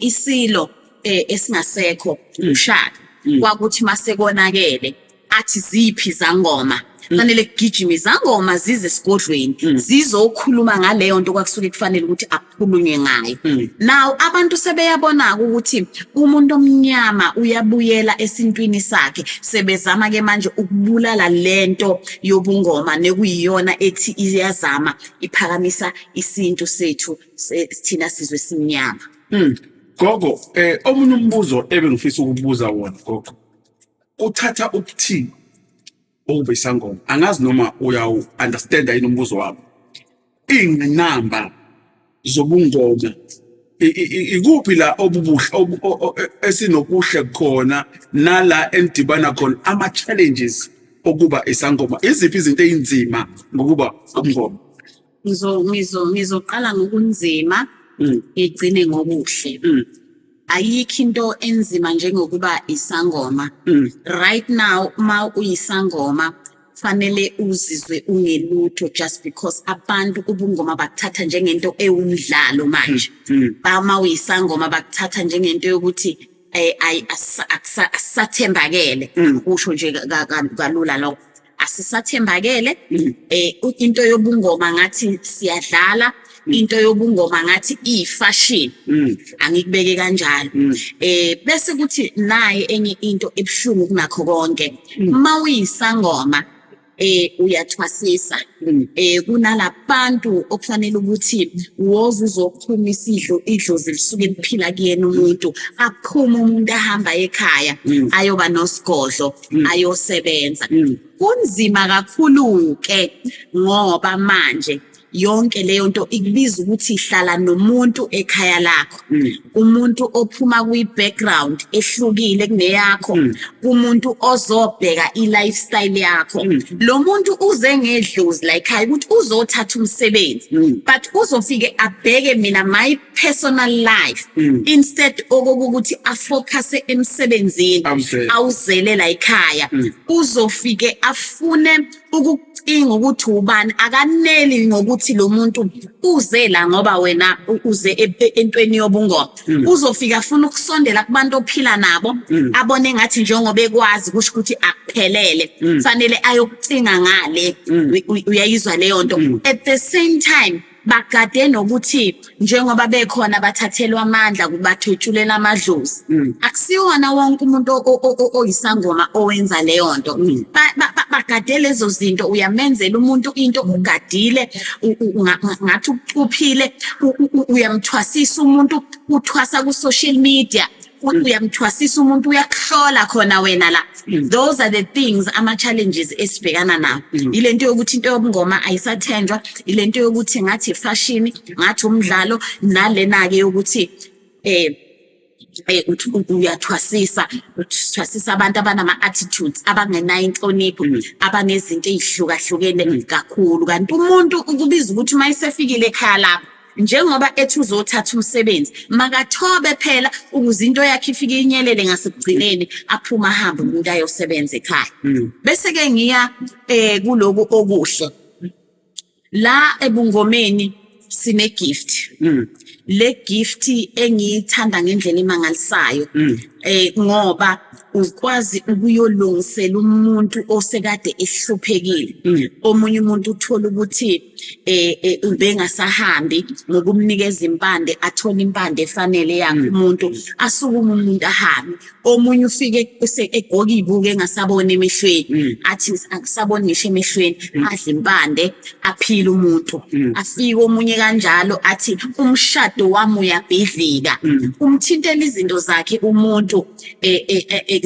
Isilo esingasekho uShaka, kwakuthi masekonakele athi ziphi zangoma, fanele kugijima izangoma zize esigodlweni zizokhuluma ngaleyo nto kwakusuke kufanele ukuthi akukhulunywe ngayo. Now abantu sebeyabona ukuthi umuntu omnyama uyabuyela esintwini sakhe, sebezama ke manje ukubulala lento yobungoma nekuyiyona ethi iyazama iphakamisa isintu sethu thina sizwe simnyama. Gogo, omunye umbuzo ebengifisa ukubuza wona gogo. Kuthatha ukuthini ukuba isangoma? Angazi noma uyawu understand yini umbuzo wami. Ingqinamba zobungoma, ikuphi la obubuhle esinokuhle khona nala enidibana khona ama challenges okuba isangoma? Iziphi izinto ezinzima ngokuba umngoma? Ngizoqala ngokunzima, ngigcine ngokuhle. Ayikho into enzima njengokuba isangoma. Right now uma uyisangoma fanele uzizwe ungelutho just because abantu ubungoma bakuthatha njengento ewumdlalo manje. Uma uyisangoma bakuthatha njengento yokuthi ayi asisathembakele, kusho nje kalula lokho. Asisathembakele, into yobungoma ngathi siyadlala, into yobungoma ngathi iyifashion, angikubeke kanjalo. Bese kuthi naye enye into ebuhlungu kunakho konke, uma uyisangoma uyathwasisa, kunalabantu okufanele ukuthi woze uzophuma isidlo, idlozi lisuke liphila kuyena umuntu, aphume umuntu ahamba ekhaya ayoba nosigodlo ayosebenza. Kunzima kakhulu ke ngoba manje yonke leyo nto ikubiza ukuthi ihlala nomuntu ekhaya lakho, umuntu ophuma kwi-background ehlukile kuneyakho, umuntu ozobheka i-lifestyle yakho. Lo muntu uze ngedlozi la ekhaya ukuthi uzothatha umsebenzi, but uzofike abheke mina, my personal life, instead okokuthi afocuse emsebenzini Awuzele. Awuzele la ekhaya. Uzofike afune ukucinga ukuthi ubani, akaneli ngokuthi lo muntu uze la ngoba wena uze entweni yobungoma. Uzofika afuna ukusondela kubantu ophila nabo, abone ngathi njengoba ekwazi kusho ukuthi akuphelele, fanele ayokucinga ngale. Uyayizwa leyo nto? At the same time bagade nokuthi njengoba bekhona bathathelwa amandla, kubathwetshulela amadlozi. Akusiwona wonke umuntu oyisangoma owenza leyo nto. Bagade lezo zinto. Uyamenzela umuntu into ugadile, ngathi ucuphile, uyamthwasisa umuntu, uthwasa ku-social media, uyamthwasisa umuntu, uyakuhlola khona wena la. Those are the things, ama-challenges esibhekana nawo. Ile nto yokuthi into yobungoma ayisathenjwa, ile nto yokuthi ngathi fashion, ngathi umdlalo, nalena-ke yokuthi uthi uyathwasisa, uthwasisa abantu abanama attitudes abangenayo inhlonipho, abanezinto ezihlukahlukene kakhulu. Kanti umuntu ukubiza ukuthi uma esefikile ekhaya lapho, njengoba ethi uzothatha umsebenzi, makathobe phela ukuze into yakhe ifike inyelele ngasekugcineni, aphuma ahambe umuntu ayosebenza ekhaya. Bese ke ngiya kuloku okuhle la ebungomeni, sine gift. Le gift engiyithanda ngendlela emangalisayo, ngoba ukwazi ukuyolungisela umuntu osekade ehluphekile. Omunye umuntu uthola ukuthi ubengasahambi, ngokumnikeza impande, athola impande efanele yakhe umuntu, asukume umuntu ahambe. Omunye ufike egqoka izibuko, engasaboni emehlweni, athi akusaboni ngisho emehlweni, adle impande, aphile umuntu. Afike omunye kanjalo athi umshado wami uyabhidlika, umthintela izinto zakhe umuntu,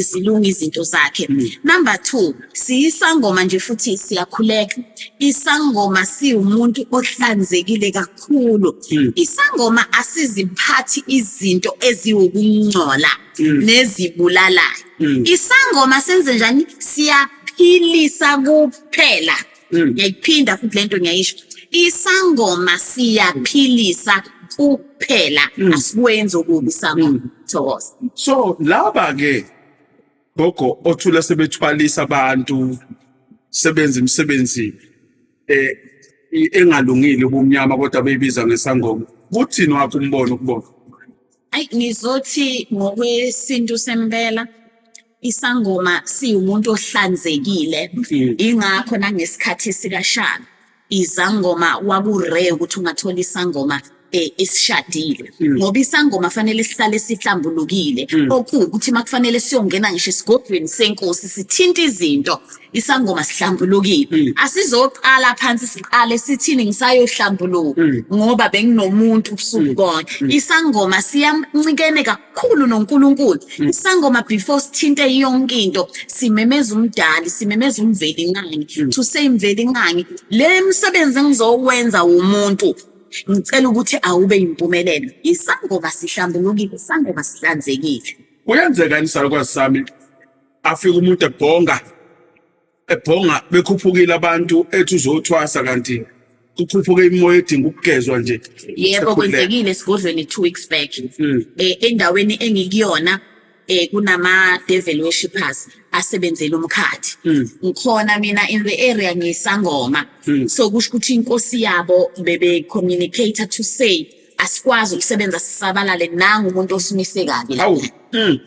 zilunga izinto zakhe. Number 2, siyisangoma nje futhi siyakhuleka. Isangoma siwumuntu ohlanzekile kakhulu. Isangoma asiziphathi izinto eziwukungcola nezibulalayo. Isangoma senze njani? Siyaphilisa kuphela. Ngiyayiphinda futhi lento, ngiyayisho, isangoma siyaphilisa kuphela, asikwenzi okubi isangoma. Thokoza. So laba ke gogo othula sebethwalisa abantu, sebenza imisebenzi engalungile, ubumnyama, kodwa beyibiza ngesangoma, kuthini wakho umbono kubona? Ayi, ngizothi ngokwesintu sempela isangoma siwumuntu ohlanzekile. Ingakho nangesikhathi sikaShaka izangoma kwaku-rare ukuthi ungathola isangoma esishadile, ngoba isangoma fanele sihlale sihlambulukile, okuwukuthi makufanele siyongena ngisho esigodlweni senkosi sithinta izinto, isangoma sihlambulukile. Asizoqala phansi siqale sithini ngisayohlambuluka ngoba benginomuntu ubusuku bonke. Isangoma siyancikene kakhulu noNkulunkulu. Isangoma before sithinte yonke into simemeza umdali, simemeza uMvelinqangi, to say, "Mvelinqangi, le msebenzi engizowenza womuntu, ngicela ukuthi awube impumelelo." Isangoma sihlambulukile, isangoma sihlanzekile. Kuyenzeka yini, salukwazi sami, afike umuntu ebhonga ebhonga, bekhuphukile abantu, ethi uzothwasa, kanti Kukhuphuke imoya edinga ukugezwa nje. Yebo, kwenzekile esigodlweni 2 weeks back. Endaweni engikuyona kunama devil worshippers asebenzela umkhathi. Ngikhona mina in the area, ngiyisangoma. So kusho ukuthi inkosi yabo bebe communicate to say asikwazi ukusebenza sisabalale, nangu umuntu osimise kabi la. Hawu.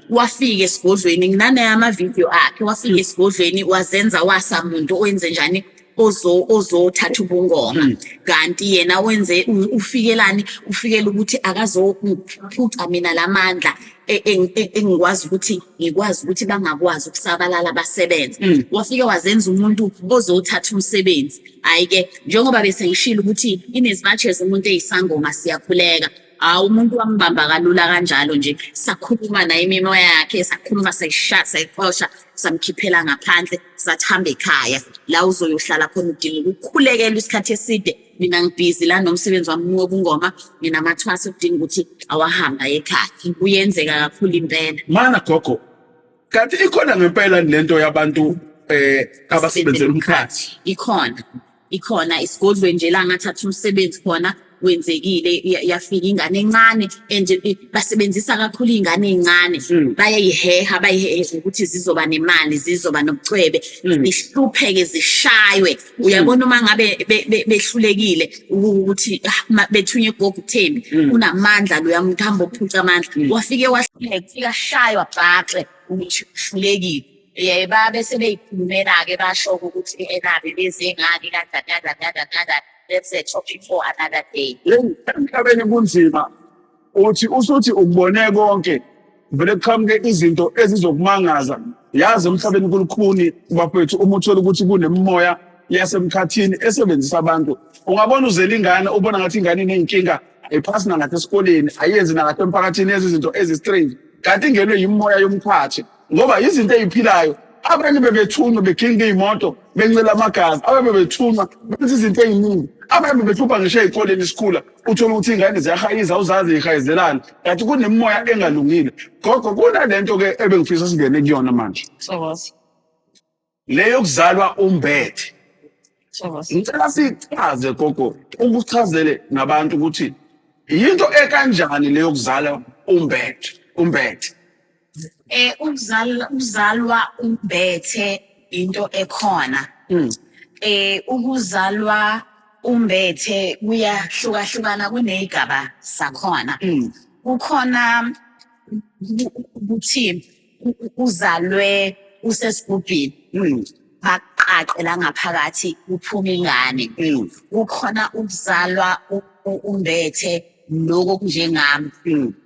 Wafika esigodlweni, nginanaye amavidiyo akhe, wafika esigodlweni wazenza wasamuntu owenze njani, ozothatha ubungoma, kanti yena wenze ufikelani, ufikela ukuthi akazophuca mina lamandla engikwazi ukuthi ngikwazi ukuthi bangakwazi ukusabalala basebenze. Wafike wazenza umuntu ozothatha umsebenzi. Hhayi-ke, njengoba bese ngishilo ukuthi in as much as umuntu eyisangoma siyakhuleka, hawu, umuntu wambamba kalula kanjalo nje. Sakhuluma naye imimoya yakhe, sakhuluma, sayishaya, sayixosha, samkhiphela ngaphandle, sathi hamba ekhaya la uzoyohlala khona, udinga ukukhulekela isikhathi eside. Mina ngibhizi la nomsebenzi wami wobungoma, nginamathwasa okudinga ukuthi awahamba ekhaya. Kuyenzeka kakhulu impela. Mana gogo, kanti ikhona ngempela lento yabantu abasebenzela umkhathi? Ikhona, ikhona. Isigodlweni nje la ngathatha umsebenzi khona wenzekile, yafika ingane encane and basebenzisa kakhulu iy'ngane ey'ncane. Bayayiheha, bayihehe ukuthi zizoba nemali, zizoba nobucwebe, zihlupheke, zishaywe. Uyabona, uma ngabe behlulekile ukuthi bethunywe gogo uThembi, unamandla loya muntu, hamba ophuca amandla. Wafike wahluleka, ufika ashaywa bhaxe ukuthi uhlulekile. Ye, babe sebeyikhulumela-ke, basho ukuthi enabe beze ngani, kanjani kanjani kanjani kanjani. That's a topic for another day. Hey, emhlabeni kunzima. Uthi usuthi ukubone konke, vele kuqhamuke izinto ezizokumangaza. Yazi, emhlabeni kulukhuni bafethu. Uma uthola ukuthi kunemimoya yasemkhathini esebenzisa abantu, ungabona uzela ingane, ubona ngathi ingane iney'nkinga, ayiphasi nangathi esikoleni, ayenzi nangathi emphakathini, yenza izinto ezi-strange, kanti ingenwe yimoya yomkhathi, ngoba izinto ey'philayo. Abanye bebethunywa beginqa iy'moto, bencela amagazi, abanye bebethunywa benza izinto ey'ningi, abanye bebehlupha ngisho ey'koleni sikhula, uthole ukuthi iy'ngane ziyahayiza, awuzazi y'hayizelani, kanti kunemimoya engalungile. Gogo, kunalento-ke ebengifisa singene kuyona manje. Thokoza. Le yokuzalwa umbethe. Thokoza. Ngicela sichaze gogo, ukuchazele nabantu ukuthi yinto ekanjani le yokuzalwa umbethe, umbethe. Ukuzalwa umbethe into ekhona. Ukuzalwa umbethe kuyahlukahlukana, kuney'gaba sakhona. Kukhona ukuthi uzalwe usesigubhini, baqaqe la ngaphakathi kuphume ingane. Kukhona ukuzalwa umbethe lokho kunjengami.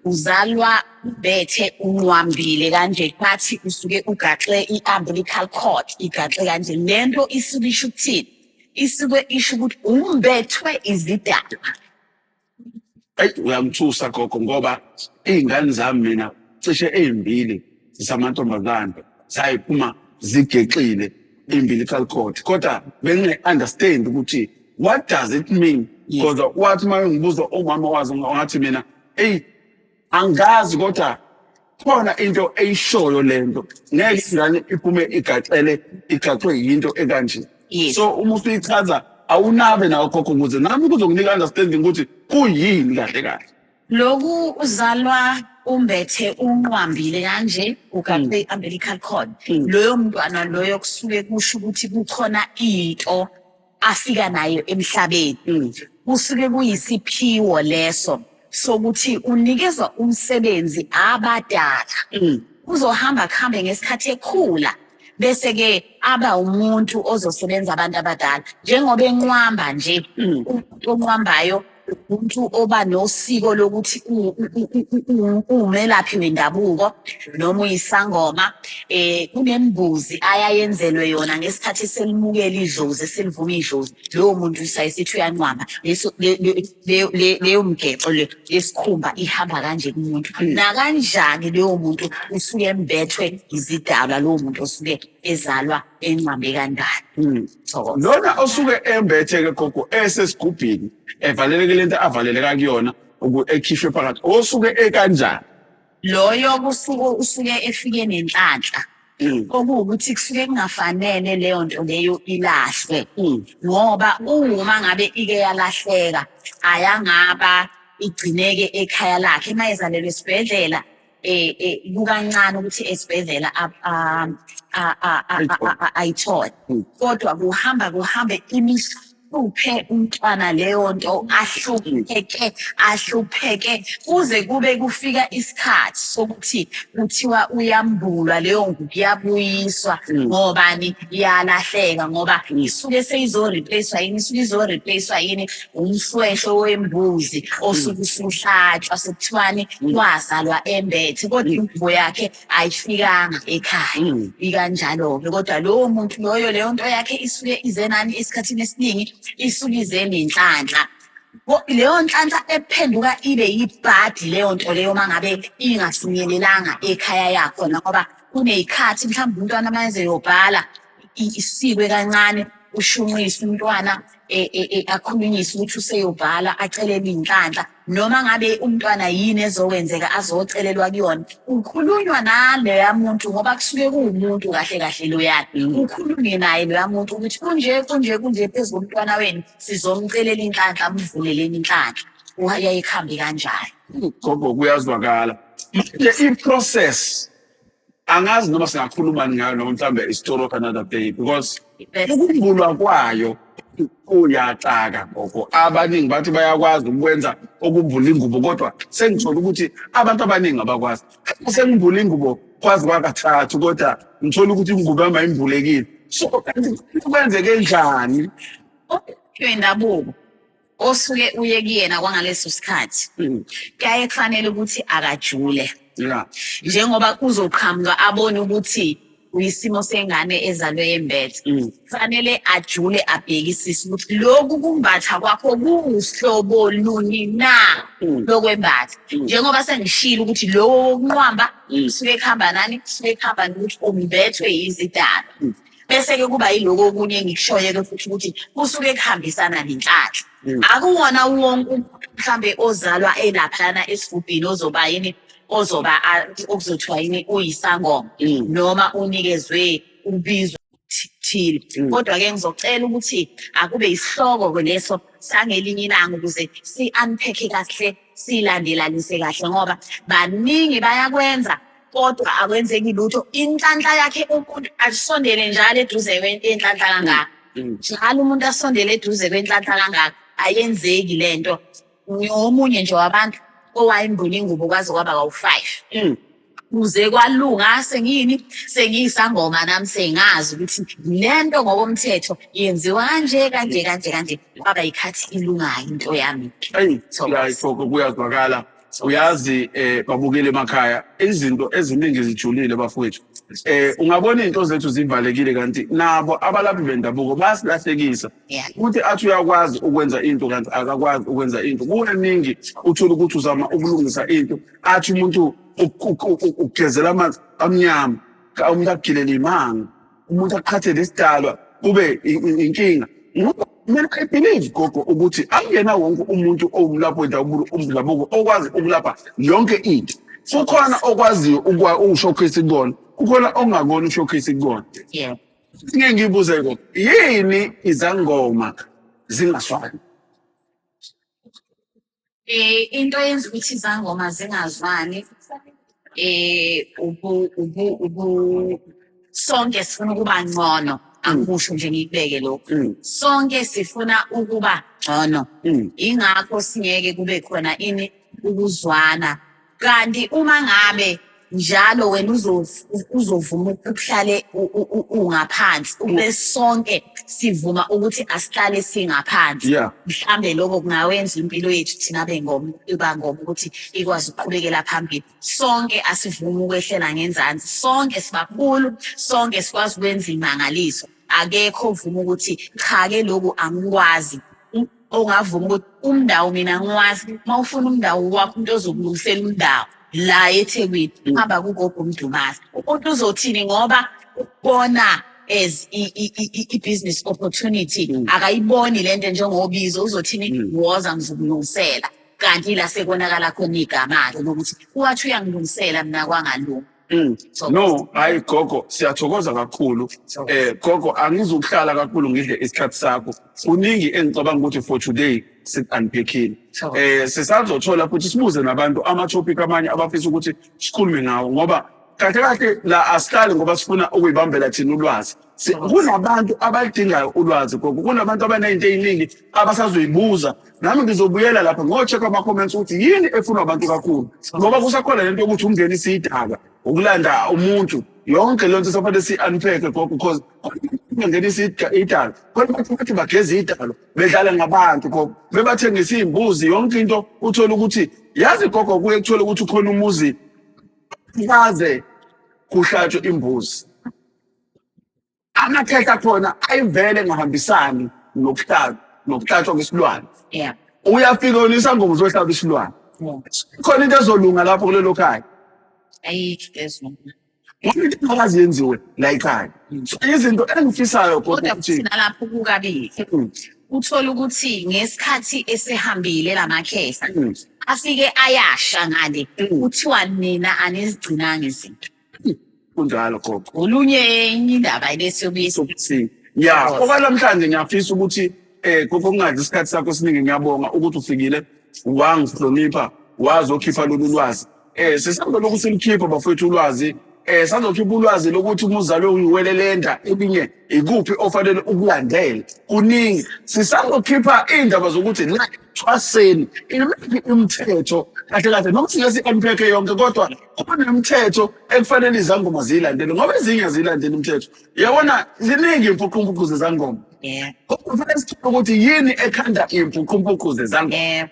Uzalwa umbethe unqwambile kanje, bathi usuke ugaxe i-umbilical cord, igaxe kanje. Lento isuke isho ukuthini? Isuke isho ukuthi umbethwe izidalwa. Eyi, uyangithusa gogo, ngoba iy'ngane zami mina cishe ey'mbili zisamantombazane zayiphuma zigexile umbilical cord, kodwa benginge-understand ukuthi what does it mean. Kodwa wathi uma ngibuza umama wazo, ngathi mina, eyi, angazi, kodwa khona into eyishoyo lento, ngeke ingane iphume igaxele, igaxwe yinto ekanje. So uma usuyichaza awunabe nawo khokho, ukuze nami kuzokunika understanding ukuthi kuyini kahle kahle. Lokhu uzalwa umbethe unqwambile kanje, ugaxe i-umbilical cord. Loyo mntwana loyo kusuke kusho ukuthi kukhona into afika nayo emhlabeni. Kusuke kuyisiphiwo leso sokuthi unikezwa umsebenzi abadala. Uzohamba kuhambe ngesikhathi ekhula, bese ke aba umuntu ozosebenza abantu abadala njengoba enqwamba nje. Umuntu onqwambayo umuntu oba nosiko lokuthi uwumelaphi wendabuko noma uyisangoma. Kunembuzi ayayenzelwe yona ngesikhathi selimukela idlozi, selivuma idlozi. Lowo muntu usayisithi uyanqwamba. Leso leyo mgexo le yesikhumba ihamba kanje kumuntu nakanjani. Leyo muntu usuke embethwe izidalwa, lowo muntu osuke ezalwa enqwambe kanjani. Thokoza. Lona osuke embethe-ke gogo, esesigubhini, evaleleke lento avaleleka kuyona, ekhishwe phakathi, osuke ekanjani? Loyo kusuke usuke efike nenhlanhla. Okuwukuthi kusuke kungafanele leyo nto leyo ilahlwe ngoba uma ngabe ike yalahleka ayangaba igcineke ekhaya lakhe uma ezalelwe esibhedlela kukancane ukuthi esibhedlela ayithole, kodwa kuhamba kuhambe imihluphe umntwana leyo nto, ahlupheke ahlupheke kuze kube kufika isikhathi sokuthi kuthiwa uyambulwa leyo ngubo, iyabuyiswa. Ngobani yalahleka? Ngoba isuke seyizo-replace yini, isuke izo-replace yini? Umhlwehlwe wembuzi osuke usuhlatshwa, sekuthiwani wazalwa embethe kodwa ingubo yakhe ayifikanga ekhaya. Ikanjalo-ke, kodwa lowo muntu loyo, leyo nto yakhe isuke ize nani? Esikhathini esiningi isuke ize nenhlanhla. Leyo nhlanhla ephenduka ibe yibhadi leyo nto leyo uma ngabe ingafinyelelanga ekhaya yakhona, ngoba kuney'khathi mhlawumbe umntwana uma ezeyobhala isikwe kancane, ushunqise umntwana, akhulunyiswe ukuthi useyobhala, acelele iy'nhlanhla, noma ngabe umntwana yini ezokwenzeka azocelelwa kuyona, kukhulunywa naloya muntu ngoba kusuke kuwumuntu kahle kahle loyana, kukhulunywe naye loya muntu ukuthi kunje kunje kunje phezu komntwana wenu, sizomcelela inhlanhla, amvuleleni inhlanhla. Uyaye kuhambe kanjalo. Gogo, kuyazwakala. Manje i-process angazi noma singakhuluma ngayo noma mhlawumbe i-story of another day, because ukumbulwa kwayo kuyaxaka, gogo. Abaningi bathi bayakwazi ukwenza okumbula ingubo, kodwa sengithola ukuthi abantu abaningi abakwazi. Sengimbula ingubo kwazi kwakathathu, kodwa ngithola ukuthi ingubo yami ayimbulekile. So kanti kwenzeke njani? Wendabuko osuke uye kuyena kwangaleso sikhathi kuyaye kufanele ukuthi akajule njengoba uzoqhamuka abone ukuthi uyisimo sengane ezalwe yembethe. Kufanele ajule, abhekisise ukuthi lokhu kumbatha kwakho kuwuhlobo luni na lokwembatha, njengoba sengishilo ukuthi lowo wokunqwamba kusuke kuhamba nani, kusuke kuhamba nokuthi umbethwe yizidalwa. Bese-ke kuba yiloko okunye engikushoyo-ke futhi ukuthi kusuke kuhambisana nenhlanhla. Akuwona wonke umuntu mhlambe ozalwa elaphayana esigubhini ozoba yini, ozoba okuzothiwa yini, uyisangoma noma unikezwe ubizo thile. Kodwa-ke ngizocela ukuthi akube isihloko-ke leso sangelinye ilanga ukuze si-unpack-e kahle, silandelanise kahle, ngoba baningi bayakwenza kodwa akwenzeki lutho. Inhlanhla yakhe umuntu asondele njalo eduze kwenhlanhla kangaka, njalo umuntu asondele eduze kwenhlanhla kangaka, ayenzeki lento. Ngiwomunye nje wabantu owayimbula ingubo kwaze kwaba kawu-5 kuze kwalunga, sengiyini, sengiyisangoma nami, sengazi ukuthi lento ngokomthetho yenziwa kanje kanje kanje kanje, kwaba yikhathi ilungayo into yami. Eyi, Thokoza. Ya, gogo, kuyazwakala. Uyazi, babukele emakhaya, izinto eziningi zijulile, bafowethu. Ungabona izinto zethu zivalekile, kanti nabo abalaphi bendabuko bayasilahlekisa. Ukuthi athi uyakwazi ukwenza into kanti akakwazi ukwenza into. Kukaningi uthola ukuthi uzama ukulungisa into, athi umuntu ukugezela amanzi amnyama, umuntu akugilela imanga, umuntu aqhathe lesidalwa, kube inkinga. Ngoba mina I believe, gogo, ukuthi akuyena wonke umuntu owumlaphi wendabuko okwazi ukulapha yonke into. Kukhona okwaziyo uku-showcase kukona, kukhona ongakona u-showcase kukona. Ngeke ngibuze, gogo, yini izangoma zingaswani? Into eyenza ukuthi izangoma zingazwani ubu ubu ubu sonke sifuna ukuba ngcono, angikusho nje ngikubeke lokho. Sonke sifuna ukuba ngcono. Ingakho singeke kube khona ini ukuzwana. Kanti uma ngabe njalo wena uzovuma ukuhlale ungaphansi, ube sonke sivuma ukuthi asihlale singaphansi. Mhlambe lokho kungawenza impilo yethu thina bengoma ibangoma ukuthi ikwazi ukuqhubekela phambili. Sonke asivumi ukwehlela ngenzansi, sonke sibakhulu, sonke sikwazi ukwenza imangaliso. Akekho ovuma ukuthi cha ke lokhu angikwazi, ongavuma ukuthi umndawo mina ngiwazi. Uma ufuna umndawo wakho, umuntu ozokulungisela umndawo la eThekwini, hamba kugogo uMdumazi. Umuntu uzothini? Ngoba ubona as i-business opportunity, akayiboni lento njengobizo. Uzothini? Woza ngizokulungisela. Kanti la sekonakala khona igama-ke lokuthi wathi uyangilungisela mina kwangalunga. No, hayi gogo, siyathokoza kakhulu. Gogo, angizukuhlala kakhulu ngidle isikhathi sakho. Kuningi engicabanga ukuthi for today si-unpackile. Sisazothola futhi sibuze nabantu ama-topic amanye abafisa ukuthi sikhulume ngawo, ngoba kahle kahle la asihlali ngoba sifuna ukuyibambela thina ulwazi. Kunabantu abalidingayo ulwazi gogo, kunabantu abaney'nto ey'ningi abasazoyibuza. Nami ngizobuyela lapha ngo-check ama-comments ukuthi yini efunwa abantu kakhulu, ngoba kusakhona lento yokuthi umngenisa idaka, ukulanda umuntu, yonke leyo nto safanele si-unpack gogo, because ungenisa idalo khona bathi bathi bageza idalo, bedlala ngabantu gogo, bebathengisa iy'mbuzi, yonke into. Uthole ukuthi, yazi gogo, kuye kuthole ukuthi ukhona umuzi kaze kuhlatshwe imbuzi, amakhehla akhona ayivele engahambisani nokuhlaba nokuhlatshwa kwesilwane. Uyafika wena isangoma uzohlaba isilwane, khona into ezolunga lapho kulelo khaya? Ayikho ezolunga. Ngoba into engakaze yenziwe la ekhaya. So izinto engifisayo gogo Kodwa ukuthi futhi nalapho kukabili, uthola ukuthi ngesikhathi esehambile lamakhehla afike ayasha ngale, kuthiwa nina anizigcinanga izinto. Kunjalo gogo. Olunye enye indaba bese yobuye. Sokuthi ya, okwanamhlanje ngiyafisa ukuthi gogo kungadli isikhathi sakho esiningi. Ngiyabonga ukuthi ufikile, wangihlonipha, wazokhipha lolu lwazi. Sisazolokhu silukhipha bafowethu ulwazi. Sazokhipha ulwazi lokuthi uma uzalwe uyiwelelenda elinye, ikuphi ofanele ukulandele. Kuningi sisazokhipha, iy'ndaba zokuthi la ethwaseni imiphi imithetho kahle kahle, noma singeke si-unpack yonke, kodwa kunemithetho ekufanele izangoma ziyilandele, ngoba ezinye aziyilandeli imithetho. Yabona, ziningi iy'mpuqumpuqu zezangoma. Kodwa kufanele sithole ukuthi yini ekhanda iy'mpuqumpuqu zezangoma.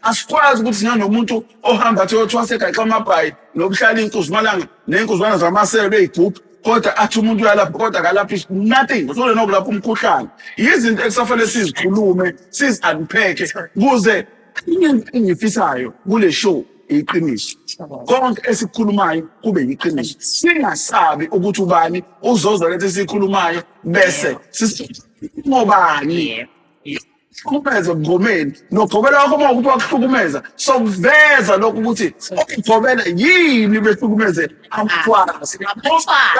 Asikwazi ukuthi singanomuntu ohamba athi uyothwasa egaxa amabhayi nokuhlala iy'nkuzimalanga ney'nkuzwana zamaselo ey'gubhu, kodwa athi umuntu uyalapha kodwa akalaphi nothing, uthole nokulapha umkhuhlane. Yizinto ekusafanele sizikhulume, sizi-unpack-e kuze enye into engiyifisayo kule show iqiniso. Konke esikukhulumayo kube yiqiniso, singasabi ukuthi ubani uzozwa lento esiyikhulumayo bese ngobani hlukumeze ebungomeni nogobela wakho. Uma ukuthi wakuhlukumeza, sokuveza lokhu ukuthi ogobela yini behlukumeze amathwasa,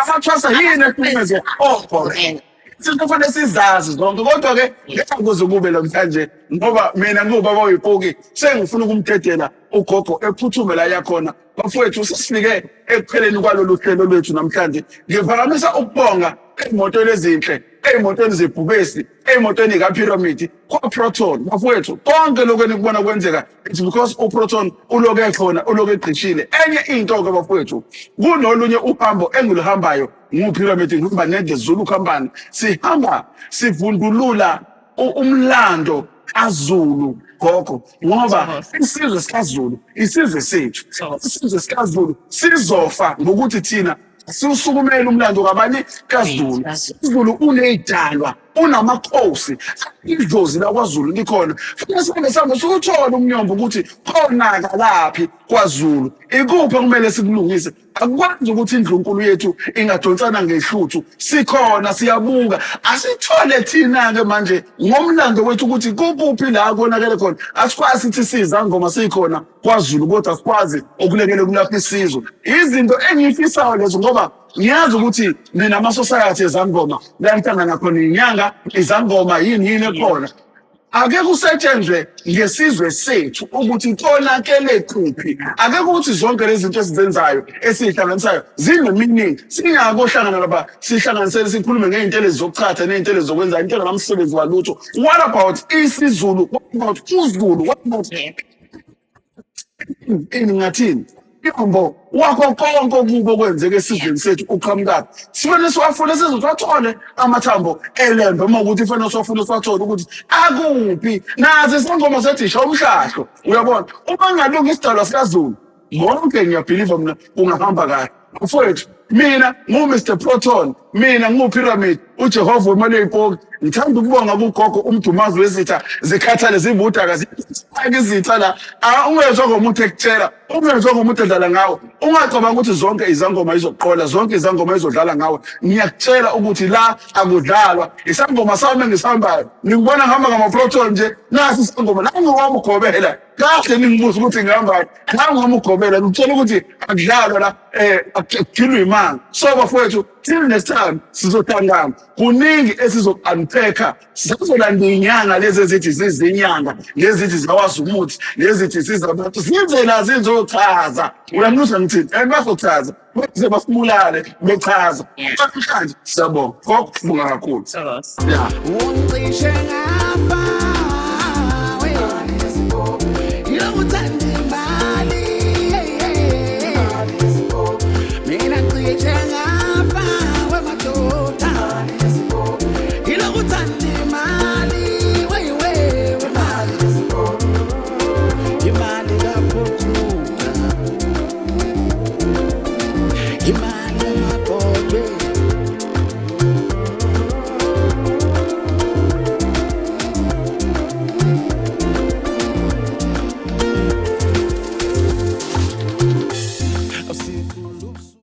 amathwasa yini ehlukumeze ogobela. Izinto kufanele sizazi zonke, kodwa-ke ngeke kuze kube namhlanje, ngoba mina ngiwubaba oyipoki, sengifuna ukumdedela ugogo ephuthume la yakhona. Bafowethu, sesifike ekupheleni kwalolu hlelo lwethu namhlanje. Ngiphakamisa ukubonga ey'motweni ezinhle, ey'motweni zebhubesi, ey'motweni kaPyramid kwa-Proton. Bafowethu, konke lokhu enikubona kwenzeka, it's because uProton uloku ekhona, uloku egqishile. Enye into-ke bafowethu, kunolunye uhambo engiluhambayo nguPyramid, ngihamba ne-The Zulu Company. Sihamba sivundulula umlando kaZulu gogo, ngoba isizwe sikaZulu isizwe sethu. Isizwe sikaZulu sizofa ngokuthi thina siwusukumele umlando kabani? KaZulu. UZulu uney'dalwa, unamakhosi, idlozi lakwaZulu likhona. Fanele sihambe sihambe siwuthole umnyombo ukuthi konakalaphi kwaZulu, ikuphi okumele sikulungise. Akukwazi ukuthi indlunkulu yethu ingadonsana ngehluthu sikhona siyabuka. Asithole thina-ke manje ngomlando wethu ukuthi kukuphi la konakele khona. Asikwazi sithi sizangoma sikhona kwaZulu, kodwa sikwazi okulekele kulapha isizwe. Izinto engiyifisayo lezo, ngoba ngiyazi ukuthi ninama-society ezangoma la nihlangana khona, iy'nyanga, izangoma, yini yini ekhona. Ake kusetshenzwe ngesizwe sethu ukuthi konakele kuphi. Ake kuthi zonke lezi zinto esizenzayo, esiyihlanganisayo, zine-meaning. Singakohlangana lapha sihlanganisele sikhulume ngey'ntelezi zokuchatha ney'ntelezi zokwenza into enganamsebenzi walutho. What about isiZulu? What about uZulu? What about ini, ngathini, imbo wakho konke okubi okwenzeka esizweni sethu uqhamukaphi? Sifanele siwafune, size siwathole amathambo elembe. Uma ukuthi fanele siwafune, siwathole ukuthi akuphi. Nazi isangoma sethi sha umhlahlo, uyabona, uma ngalunga isidalwa sikaZulu konke, ngiyabhiliva mina kungahamba kahle. Mfowethu, mina ngu-Mr Proton, mina ngu-Pyramid, uJehova wemali yeyipoki. Ngithanda ukubonga kugogo umdumazi wezitha zikhathale zibudaka, zifake izitha la. Ungezwa ngomuntu ekutshela Ungezwa ngomuntu edlala ngawe, ungacabanga ukuthi zonke izangoma izoqola, zonke izangoma izodlala ngawe. Ngiyakutshela ukuthi la akudlalwa. Isangoma sami engisambayo, ngikubona ngihamba ngama-proton nje, nasi isangoma, nangu wami ugobela. Kahle ningibuza ukuthi ngihambani, nangu wami ugobela, ngikutshela ukuthi akudlalwa la, akugilwa imali. So bafowethu, till next time sizohlangana. Kuningi esizoku-unpack-a, sizolanda iy'nyanga lezi ezithi zizinyanga, lezi ezithi zawazi umuthi, lezi ezithi zizabantu, size la zizochaza. Uyangizwa ngithini? And bazochaza, baze basibulale bechaza. Namhlanje siyabonga, gogo, sibonga kakhulu. Thokoza. Yeah. Uncishe.